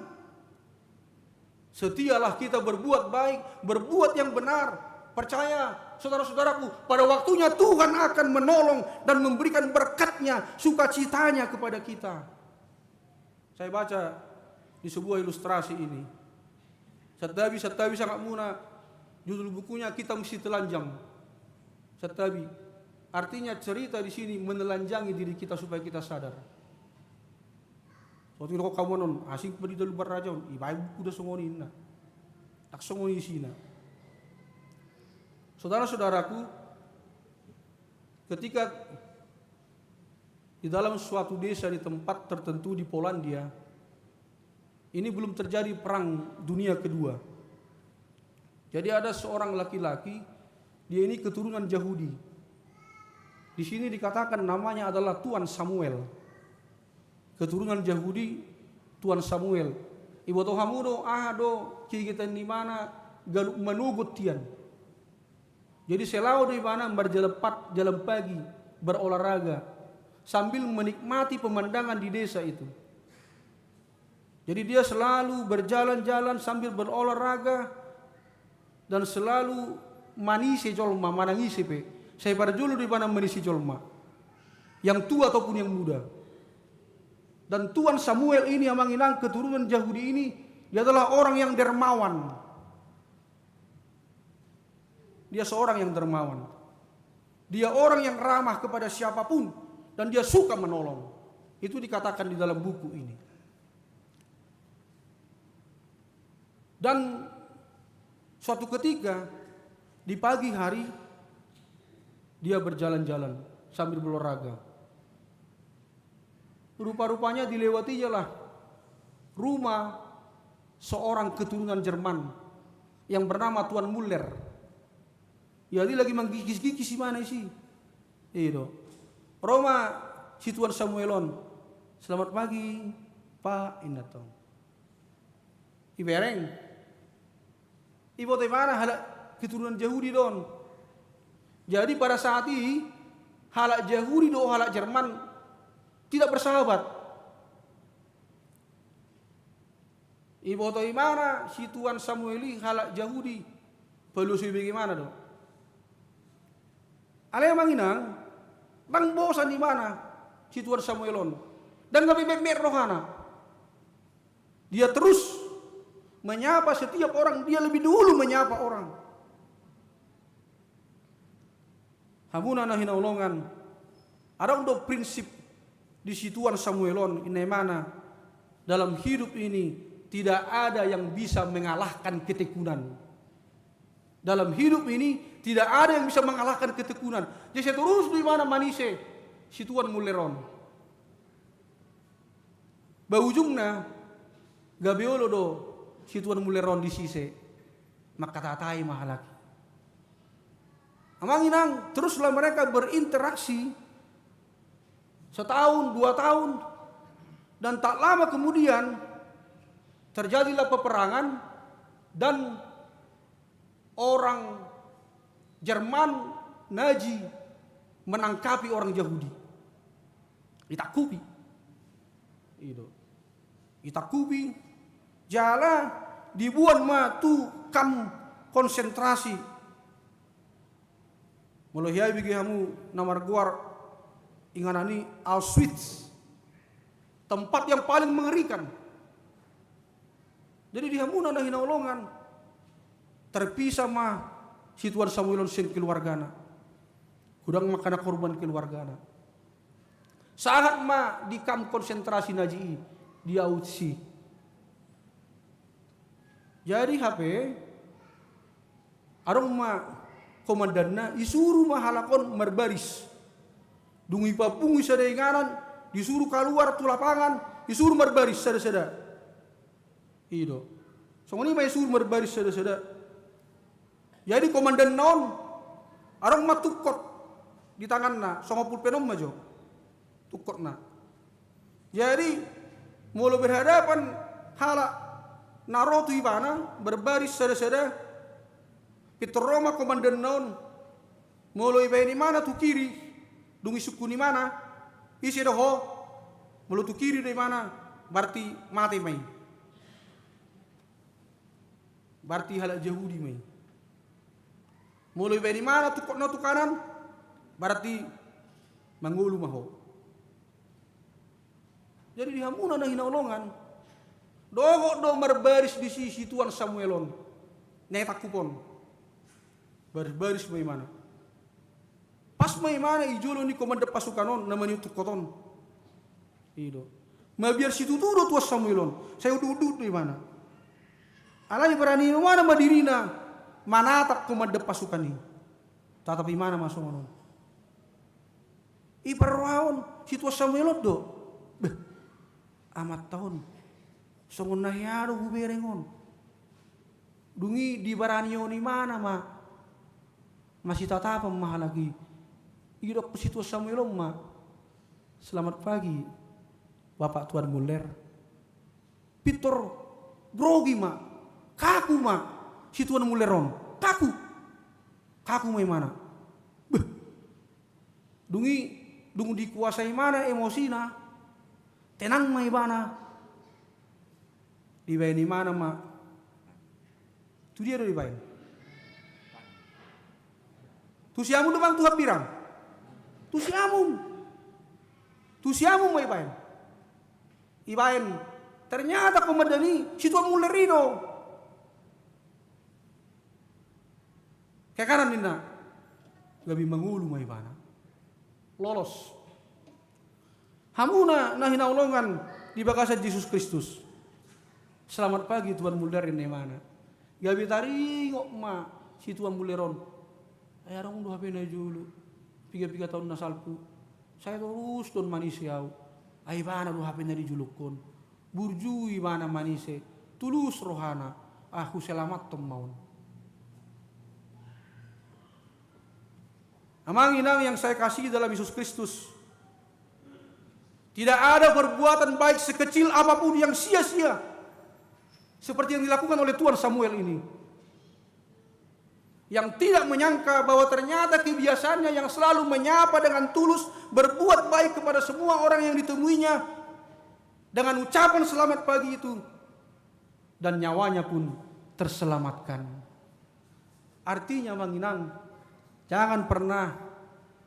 Setialah kita berbuat baik, berbuat yang benar. Percaya, saudara-saudaraku, pada waktunya Tuhan akan menolong dan memberikan berkat-Nya, sukacita-Nya kepada kita. Saya baca di sebuah ilustrasi ini. Santabi, santabi sangap muna, judul bukunya Kita Mesti Telanjang. Santabi. Artinya, cerita di sini menelanjangi diri kita supaya kita sadar. Songon i do hamu annon, asing pe di dalu barajaon, ibaen buku da songon i ninna. Ndang songon i isina. Saudara-saudaraku, ketika di dalam suatu desa di tempat tertentu di Polandia, ini belum terjadi perang dunia kedua. Jadi ada seorang laki-laki, dia ini keturunan Yahudi. Di sini dikatakan namanya adalah Tuan Samuel. Keturunan Yahudi, Tuan Samuel. Iboto hamu do, aha do kegiatan ni ibana ganup manogot hian. Jadi sai laho do ibana marjalan pat-, jalan pagi, berolahraga, sambil menikmati pemandangan di desa itu. Jadi dia selalu berjalan-jalan sambil berolahraga dan selalu manise jolma, manang ise pe. Sai parjolo do ibana manise jolma, yang tua ataupun yang muda. Dan Tuan Samuel ini, amang inang, keturunan Yahudi ini, dia adalah orang yang dermawan. Dia seorang yang dermawan. Dia orang yang ramah kepada siapapun dan dia suka menolong. Itu dikatakan di dalam buku ini. Dan suatu ketika di pagi hari, dia berjalan-jalan sambil berolahraga. Rupa-rupanya dilewatinya lah rumah seorang keturunan Jerman yang bernama Tuan Muller. Jadi lagi manggigis-gigis ibana disi. I do. Ro ma si Tuan Samuel on. "Selamat pagi, Pak," ninna tong. Ibereng. Iboto ibana halak keturunan Yahudi do on. Jadi pada saat i, halak Yahudi dohot halak Jerman tidak bersahabat. Iboto ibana si Tuan Samuel i halak Jahudi, palu so ibege ibana do. Alai amang inang, ndang bosan ibana si Tuan Samuel on. Ndang gabe metmet rohana. Dia terus menyapa setiap orang, dia lebih dulu menyapa orang. Hamuna na hinaholongan, adong do prinsip di si Tuan Samuel on, inna ibana, dalam hidup ini tidak ada yang bisa mengalahkan ketekunan. Dalam hidup ini tidak ada yang bisa mengalahkan ketekunan. Jadi sai torus do ibana manise si Tuan Muller on. Ba ujungna, gabe olo do si Tuan Muller on disise, mangkatatai ma halak i. Amang inang, teruslah mereka berinteraksi setahun, dua tahun, dan tak lama kemudian terjadilah peperangan dan orang Jerman Nazi menangkapi orang Jahudi. Ditangkupi. I do. Ditangkupi. Jala diboan ma tu kamp konsentrasi. Molo hea bege hamu na margoar inganan i Auschwitz, tempat yang paling mengerikan. Jadi di hamuna na hinaholongan, terpisah ma si Tuan Samuel on sian keluargana. Godang ma angka na korban keluargana. Sahat ma di kamp konsentrasi Nazi i, di Auschwitz. Jadi hape adong ma komandanna, isuru ma halak on marbaris. Dung ipapungu sada inganan, disuru kaluar tu lapangan, isuru marbaris sada-sada. I do. Songon i ma isuru marbaris sada-sada. Jadi komandanna on, adong ma tungkot di tanganna, songon pulpen on ma jo tungkotna. Jadi molo berhadapan halak na ro tu ibana, berbaris sada-sada, pintor ro ma komandanna on. Molo ibaen imana tu kiri, dung isungkun imana, ise do ho? Molo tu kiri do imana, berarti mate ma i. Berarti halak Jahudi ma i. Molo ibaen imana tungkotna tu kanan, berarti mangolu ma ho. Jadi di hamuna na hinaholongan, dohot do marbaris disi si Tuan Samuel on, na i tangkup on. Baris-baris ma imana. Pas ma imana i jolo ni komandan pasukan on, na maniop tungkot on. I do. Mabiar situtu do Tuan Samuel on, sai unduk-unduk do imana. Alai barani imana ma dirina manatap komandan pasukan i. Tatap imana ma songon on. I parrohahon si Tuan Samuel on do. Beh, amanta on, songon na hea do hubereng on. Dung i dibaranihon imana ma, masitatapan ma halak i. Didok si Tuan Samuel on ma, "Selamat pagi, Bapak Tuan Muller." Pintor grogi ma, kaku ma si Tuan Muller on, kaku. Kaku ma imana. Beh. Dung i, dung dikuasai imana emosina, tenang ma ibana. Dibaen imana ma. Tu dia do dibaen? Tu siamun do, Bang, tu hambirang? Tu siamun. Tu siamun ma ibaen. Ibaen, ternyata komandan i si Tuan Muller i do. Kakanan ninna, gabe mangolu ma ibana. Lolos. Hamuna na hinaholongan di bagasan Jesus Kristus. "Selamat pagi, Tuan Muller," ninna imana. Gabe taringot ma si Tuan Muller on. Ai adong do hape na jolo, piga-piga taon na salpu. Sai torus do on manise au. Ai ibana do hape na dijolokkon. Burju ibana manise, tulus rohana, ah, huselamathon ma on. Amang inang yang saya kasihi dalam Yesus Kristus, tidak ada perbuatan baik sekecil apapun yang sia-sia seperti yang dilakukan oleh Tuan Samuel ini. Yang tidak menyangka bahwa ternyata kebiasaannya yang selalu menyapa dengan tulus, berbuat baik kepada semua orang yang ditemuinya dengan ucapan selamat pagi itu, dan nyawanya pun terselamatkan. Artinya, Amang Inang, jangan pernah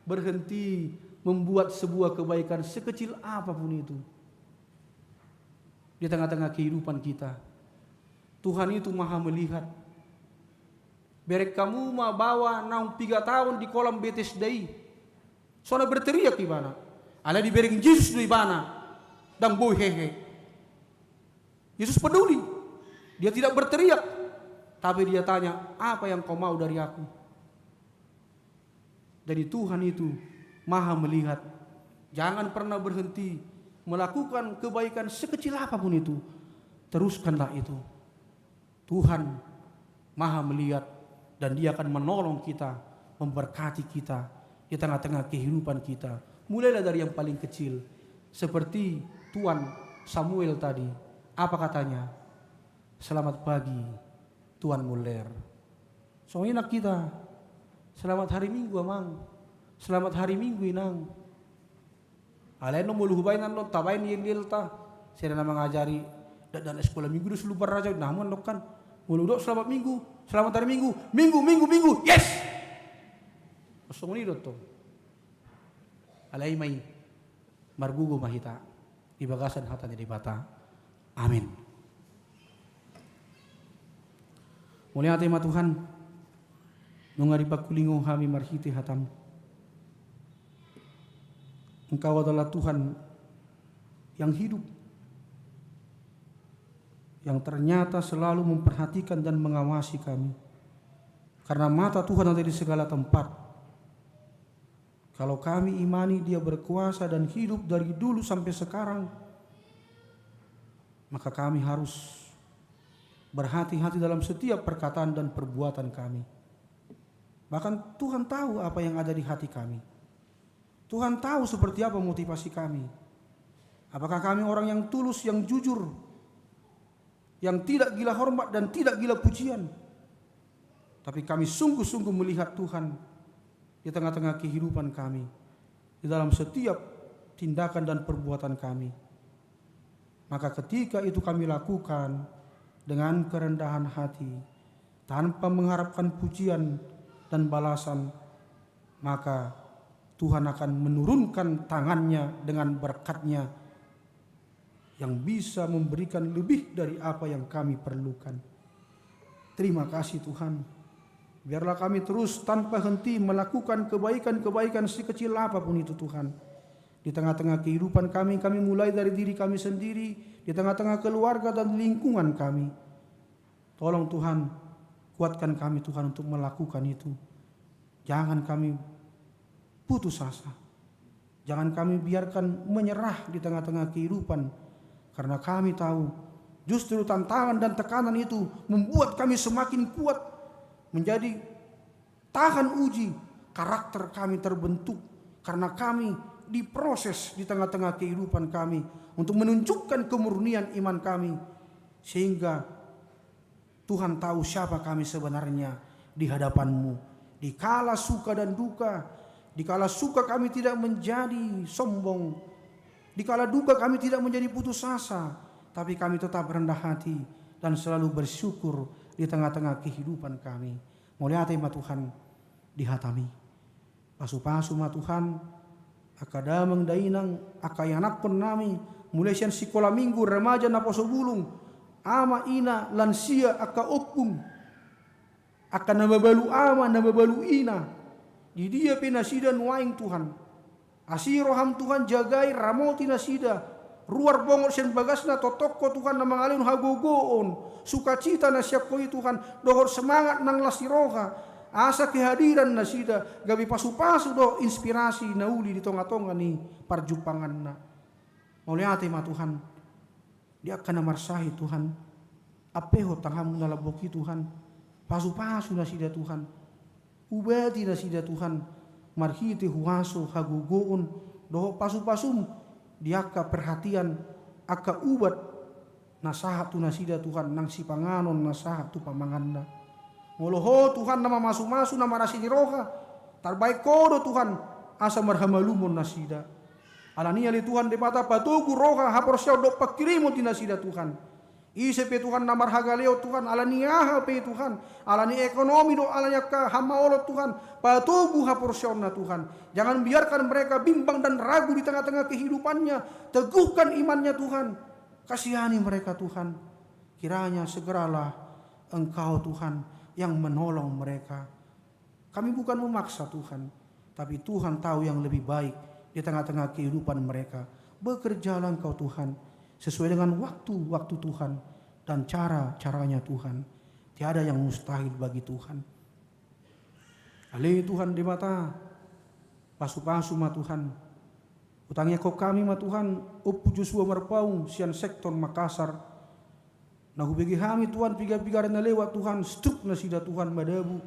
berhenti membuat sebuah kebaikan sekecil apapun itu di tengah-tengah kehidupan kita. Tuhan itu maha melihat. Bereng hamu ma baoa naung piga taon di kolam Betesda i. So na berteriak ibana. Alai dibereng Jesus do ibana. Ndang boi hehe. Yesus peduli. Dia tidak berteriak. Tapi dia tanya, "Apa yang kau mau dari aku?" Jadi Tuhan itu maha melihat. Jangan pernah berhenti melakukan kebaikan sekecil apapun itu. Teruskanlah itu. Tuhan maha melihat dan Dia akan menolong kita, memberkati kita di tengah-tengah kehidupan kita. Mulailah dari yang paling kecil. Seperti Tuan Samuel tadi. Apa katanya? "Selamat pagi, Tuan Muller." Songon i nang hita. "Selamat hari Minggu, Amang. Selamat hari Minggu, Inang." Alai annon molo hubaen annon, tabaen yel-yelta. Sada na mangajari dakdanak sekolah minggu do solu parrajaon, na hamu annon kan. Molo hudok selamat Minggu, selamat hari Minggu, Minggu, Minggu, Minggu, yes! Songon i do tong. Alai ma i, margogo ma hita di bagasan hata ni Debata. Amin. Mauliate ma Tuhan, nunga dipangkulingo hami marhite hataM. Engkau adalah Tuhan yang hidup, yang ternyata selalu memperhatikan dan mengawasi kami. Karena mata Tuhan ada di segala tempat. Kalau kami imani Dia berkuasa dan hidup dari dulu sampai sekarang, maka kami harus berhati-hati dalam setiap perkataan dan perbuatan kami. Bahkan Tuhan tahu apa yang ada di hati kami. Tuhan tahu seperti apa motivasi kami. Apakah kami orang yang tulus, yang jujur, yang tidak gila hormat dan tidak gila pujian? Tapi kami sungguh-sungguh melihat Tuhan di tengah-tengah kehidupan kami, di dalam setiap tindakan dan perbuatan kami. Maka ketika itu kami lakukan dengan kerendahan hati, tanpa mengharapkan pujian dan balasan, maka Tuhan akan menurunkan tangan-Nya dengan berkat-Nya yang bisa memberikan lebih dari apa yang kami perlukan. Terima kasih Tuhan. Biarlah kami terus tanpa henti melakukan kebaikan-kebaikan sekecil apapun itu Tuhan. Di tengah-tengah kehidupan kami, kami mulai dari diri kami sendiri, di tengah-tengah keluarga dan lingkungan kami. Tolong Tuhan, kuatkan kami Tuhan untuk melakukan itu. Jangan kami putus asa. Jangan kami biarkan menyerah di tengah-tengah kehidupan. Karena kami tahu, justru tantangan dan tekanan itu membuat kami semakin kuat, menjadi tahan uji, karakter kami terbentuk. Karena kami diproses di tengah-tengah kehidupan kami untuk menunjukkan kemurnian iman kami. Sehingga Tuhan tahu siapa kami sebenarnya di hadapan-Mu. Di kala suka dan duka, di kala suka kami tidak menjadi sombong, di kala duka kami tidak menjadi putus asa, tapi kami tetap rendah hati dan selalu bersyukur di tengah-tengah kehidupan kami. Mauliate ma Tuhan di hata-Mi. Pasu-pasu ma Tuhan, angka damang dainang, angka ianakhon nami, mulai sian sikola minggu, remaja, naposo bulung, ama ina, lansia, angka ompung, angka na mabalu ama, na mabalu ina, di dia pe nasida nuaeng Tuhan. Asi roham Tuhan, jagai, ramoti nasida, ruar bongot sian bagasna, tongtong Ho Tuhan na mangalehon hagogoon, sukacita na sian Ho i Tuhan, dohot semangat nang las ni roha, asa kehadiran nasida gabe pasu-pasu dohot inspirasi na uli di tonga-tonga ni parjumpanganna. Mauliate ma Tuhan, di angka na marsahit Tuhan, ampehon tangan-Mu na lambok i Tuhan, pasu-pasu nasida Tuhan. Ubati nasida Tuhan, marhite huaso hagogoon, dohot pasu-pasum, di angka perhatian, angka ubat, na sahat tu nasida Tuhan, nang sipanganon na sahat tu pamanganna. Molo Ho Tuhan na mamasu-masu na marasi ni roha, tarbaen Ho do Tuhan, asa marhamalumon nasida. Alani i ale Tuhan Debata patogu roha haporseaon dohot pangkirimon di nasida Tuhan. Ise pe Tuhan na marhagaleon Tuhan, alani aha pe Tuhan, alani ekonomi do, alani angka hamaolon Tuhan, patogu haporseaonna Tuhan. Jangan biarkan mereka bimbang dan ragu di tengah-tengah kehidupannya. Teguhkan imannya Tuhan. Kasihani mereka Tuhan. Kiranya segeralah Engkau Tuhan yang menolong mereka. Kami bukan memaksa Tuhan, tapi Tuhan tahu yang lebih baik di tengah-tengah kehidupan mereka. Bekerjalah Engkau Tuhan, sesuai dengan waktu-waktu Tuhan dan cara-caranya Tuhan. Tiada yang mustahil bagi Tuhan. Ale Tuhan Debata, pasu-pasu ma Tuhan. Hutangiangkon hami ma Tuhan, Ompu Josua Marpaung sian sektor Makassar. Na hubege hami Tuhan, piga-piga ari na lewat Tuhan, stroke nasida Tuhan, madabu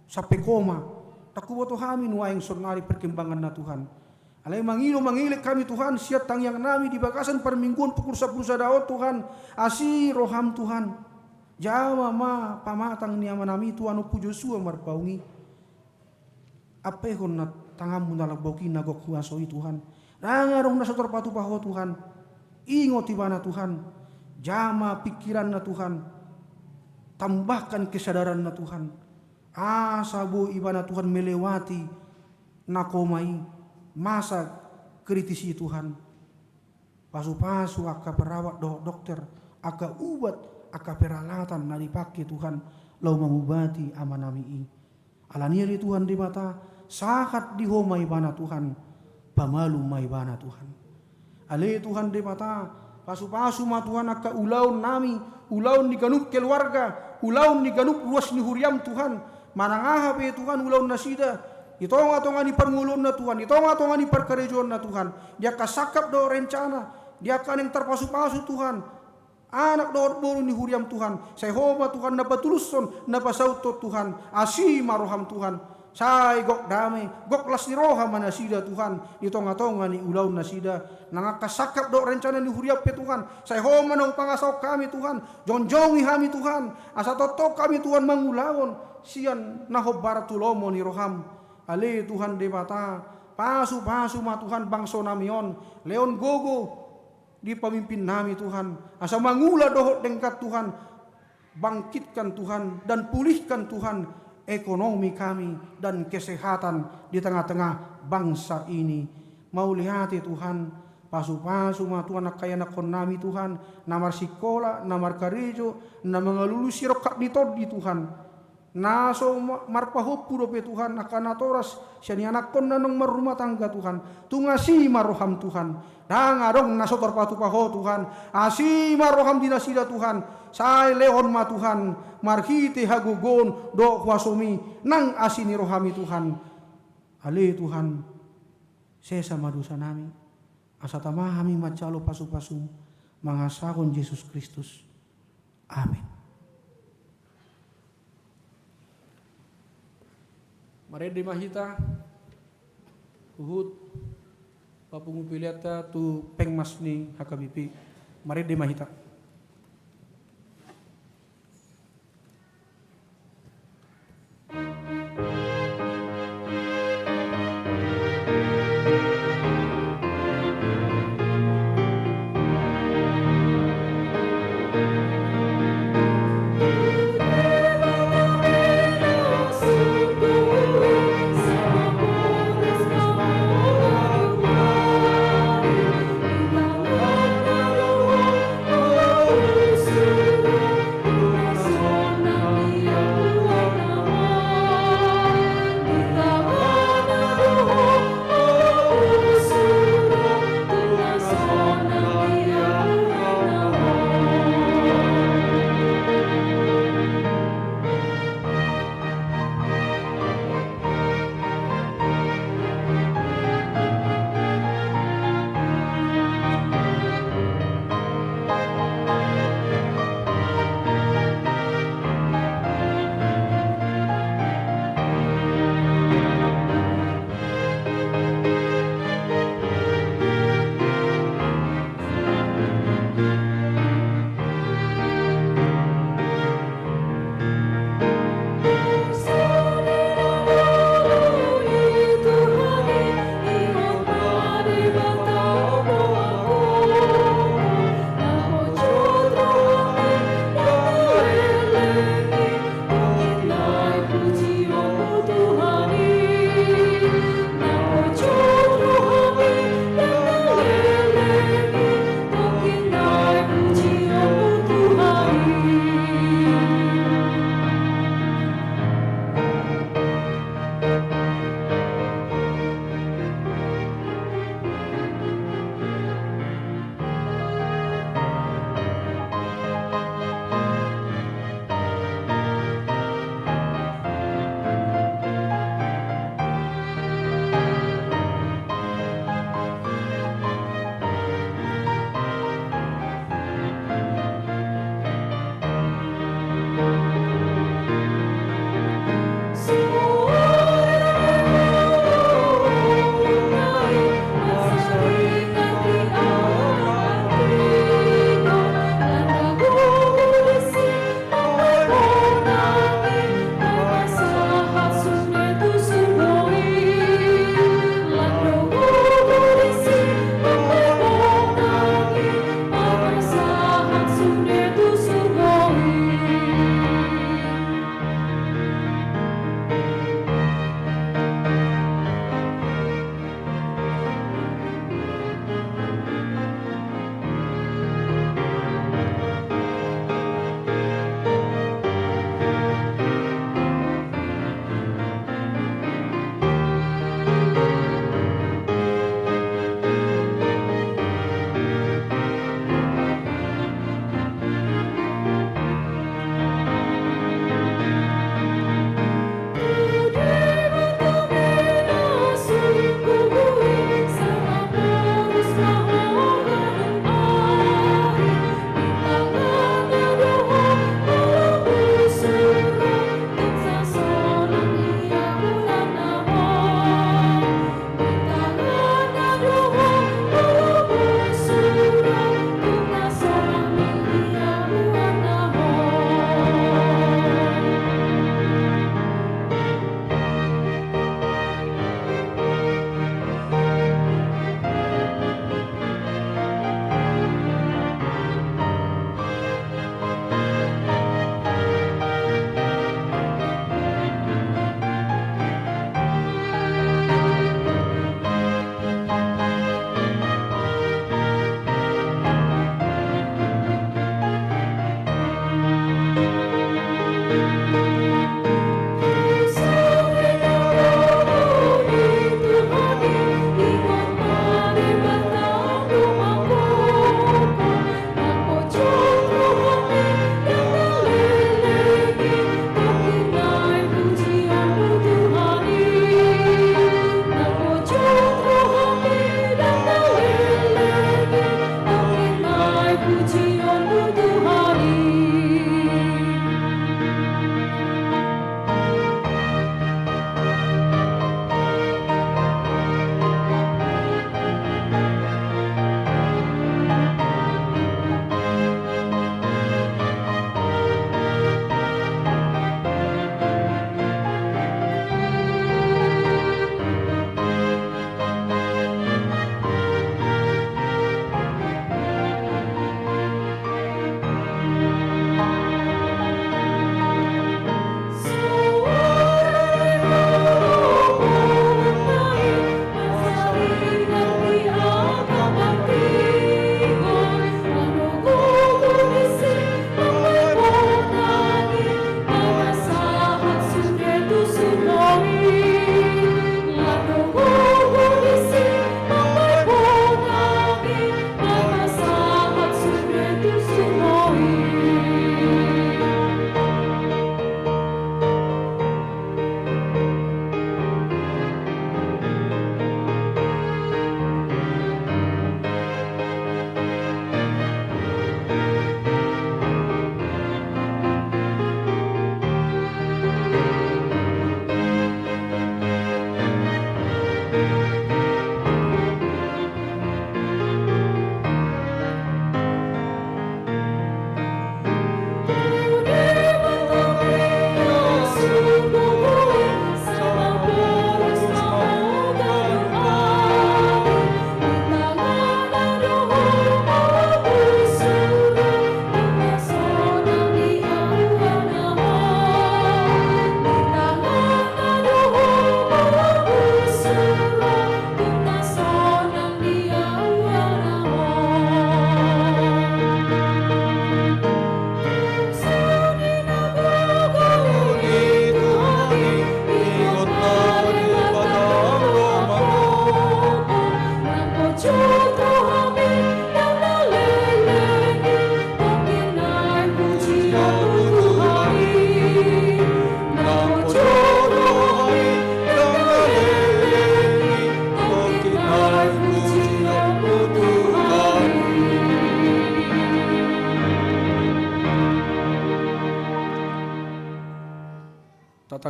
sampe koma. Ndang huboto hami nuaeng saonari perkembanganna Tuhan. Alai mangido mangelek hami Tuhan, sian tangiang nami di bagasan parmingguon pukul sampulu sada on Tuhan, asi roham Tuhan. Jama ma pamatang ni ama nami Tuhan Ompu Josua Marpaung i. Ampehon na tanganmu na lambok i na gok huaso i Tuhan. Ndang adong na so tarpatupa Ho Tuhan. Ingot ibana Tuhan. Jama pikiranna Tuhan. Tambahkan kesadaranna Tuhan. Asa boi ibana Tuhan melewati na koma i, masa kritis i Tuhan. Pasu-pasu angka perawat dohot dokter, angka ubat, angka peralatan na dipangke Tuhan, laho mangubati amanami i. Alani i ale Tuhan Debata, sahat di Ho ma ibana Tuhan, pamalum ma ibana Tuhan. Ale Tuhan Debata, pasu-pasu ma Tuhan angka ulaonnami, ulaon ni ganup keluarga, ulaon ni ganup ruas ni huriam Tuhan, manang aha pe Tuhan ulaonnasida, di tonga-tonga ni parngoluonna Tuhan, di tonga-tonga ni parkarejoonna Tuhan, di angka sangkap dohot rencana, di angka naeng tarpasu-pasu Tuhan, anak dohot boru ni huriam Tuhan, sai Ho ma Tuhan na patulushon, na pasauthon Tuhan, asi ma roham Tuhan, sai gok dame, gok las ni roha ma nasida Tuhan, di tonga-tonga ni ulaonnasida, nang angka sangkap dohot rencana ni huriam pe Tuhan, sai Ho ma na hupangasahon hami Tuhan, jongjongi hami Tuhan, asa tongtong hami Tuhan mangulahon, sian na hombar tu lomo ni roham, ale Tuhan Debata, pasu-pasu ma Tuhan bangsonami on, lehon gogo, di pamimpinnami Tuhan, asa mangula dohot denggan Tuhan, bangkitkan Tuhan, dan pulihkan Tuhan, ekonomi kami, dan kesehatan di tengah-tengah bangsa ini. Mauliate Tuhan, pasu-pasu ma Tuhan angka ianakhonnami Tuhan, na marsikola, na markarejo, na mangalului rongkap ni tondi Tuhan. Na so ma-, marpahompu dope Tuhan, angka natoras, sian ianakhon na naung marrumah tangga Tuhan. Tung asi ma roham Tuhan. Ndang adong na so tarpatupa Ho Tuhan. Asi ma roham di nasida Tuhan. Sai lehon ma Tuhan. Marhite hagogoon dohot huasomi. Nang asi ni rohami Tuhan. Ale Tuhan. Sesa ma dosanami. Asa tama hami manjalo pasu-pasum. Mangasahon Jesus Kristus. Amin. Marende ma hita, huhut papungu peleanta tu pengmas ni H K B P. Marende ma hita.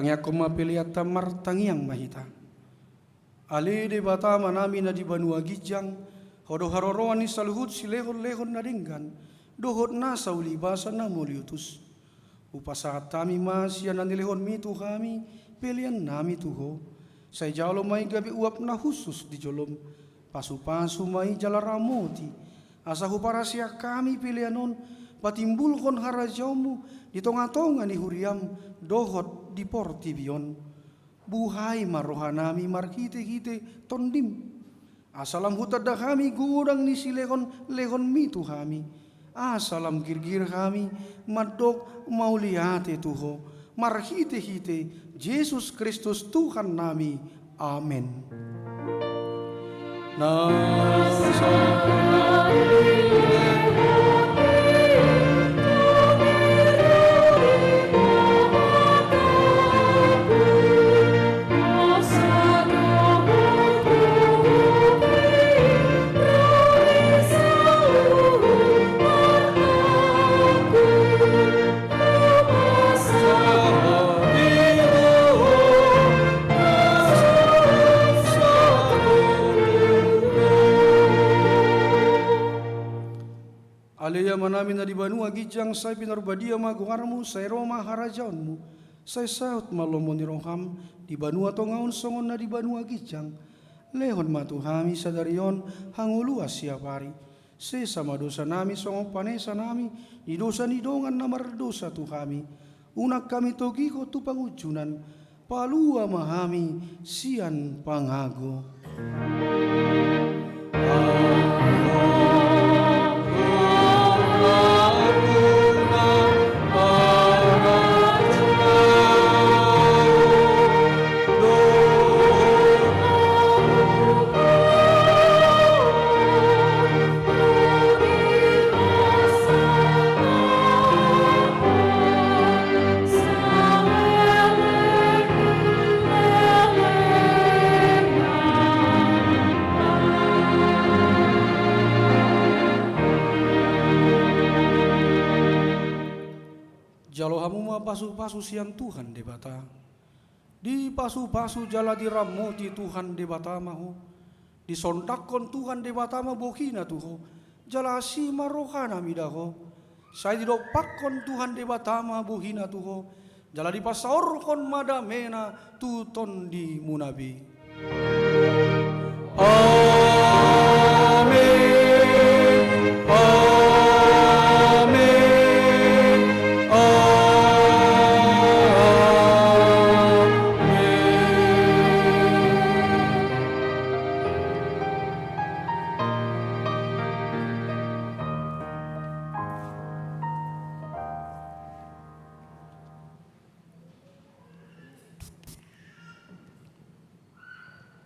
Tangiangkon ma peleanta, martangiang ma hita. Ale Debata Amanami na di banua ginjang, Ho do haroroan ni saluhut silehonlehon na denggan dohot nasa ulibasa na mauliutus. Hupasahat hami ma sian na nilehonMi tu hami peleannami tu Ho. Sai jalo ma i gabe uap na hushus di joloM. Pasupasu ma i jala ramoti, asa huparaseang hami pelean on patimbulhon harajaonMu di tongatonga ni huriaM dohot di portibi on. Buhai ma rohanami marhitehite TondiM, asa lam hutanda hami godang ni silehonlehonMi tu hami, asa lam girgir hami mandok mauliate tu Ho, marhitehite Jesus Kristus Tuhannami. Amen. Ale Amanami na di banua ginjang, sai pinarbadia ma goarMu, sai ro ma harajaonMu, sai saut ma lomo ni rohaM di banua tonga on songon na di banua ginjang. Lehon ma tu hami sadari on hangoluan siapari. Sesa ma dosanami songon panesanami di dosa ni dongan na mardosa tu hami. Unang hami togihon tu pangunjunan, palua ma hami sian pangago. Jalo hamu ma pasupasu sian Tuhan Debata. Dipasupasu jala diramoti Tuhan Debata ma ho. Disondanghon Tuhan Debata ma bohina tu ho, jala asi ma rohana mida ho. Sai didompakhon Tuhan Debata ma bohina tu ho, jala dipasaorhon ma damena tu tondimuna be. Amen. Amen. Amen.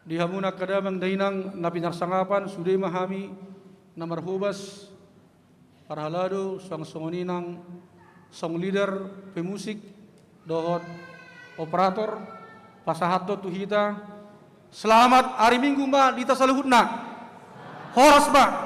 Di hamu angka damang dainang na pinarsangapan, sude ma hami na marhobas parhalado, suang songon i nang song leader, pemusik, dohot operator, pasahathon tu hita. Selamat ari Minggu ma di hita saluhutna. Horas ma.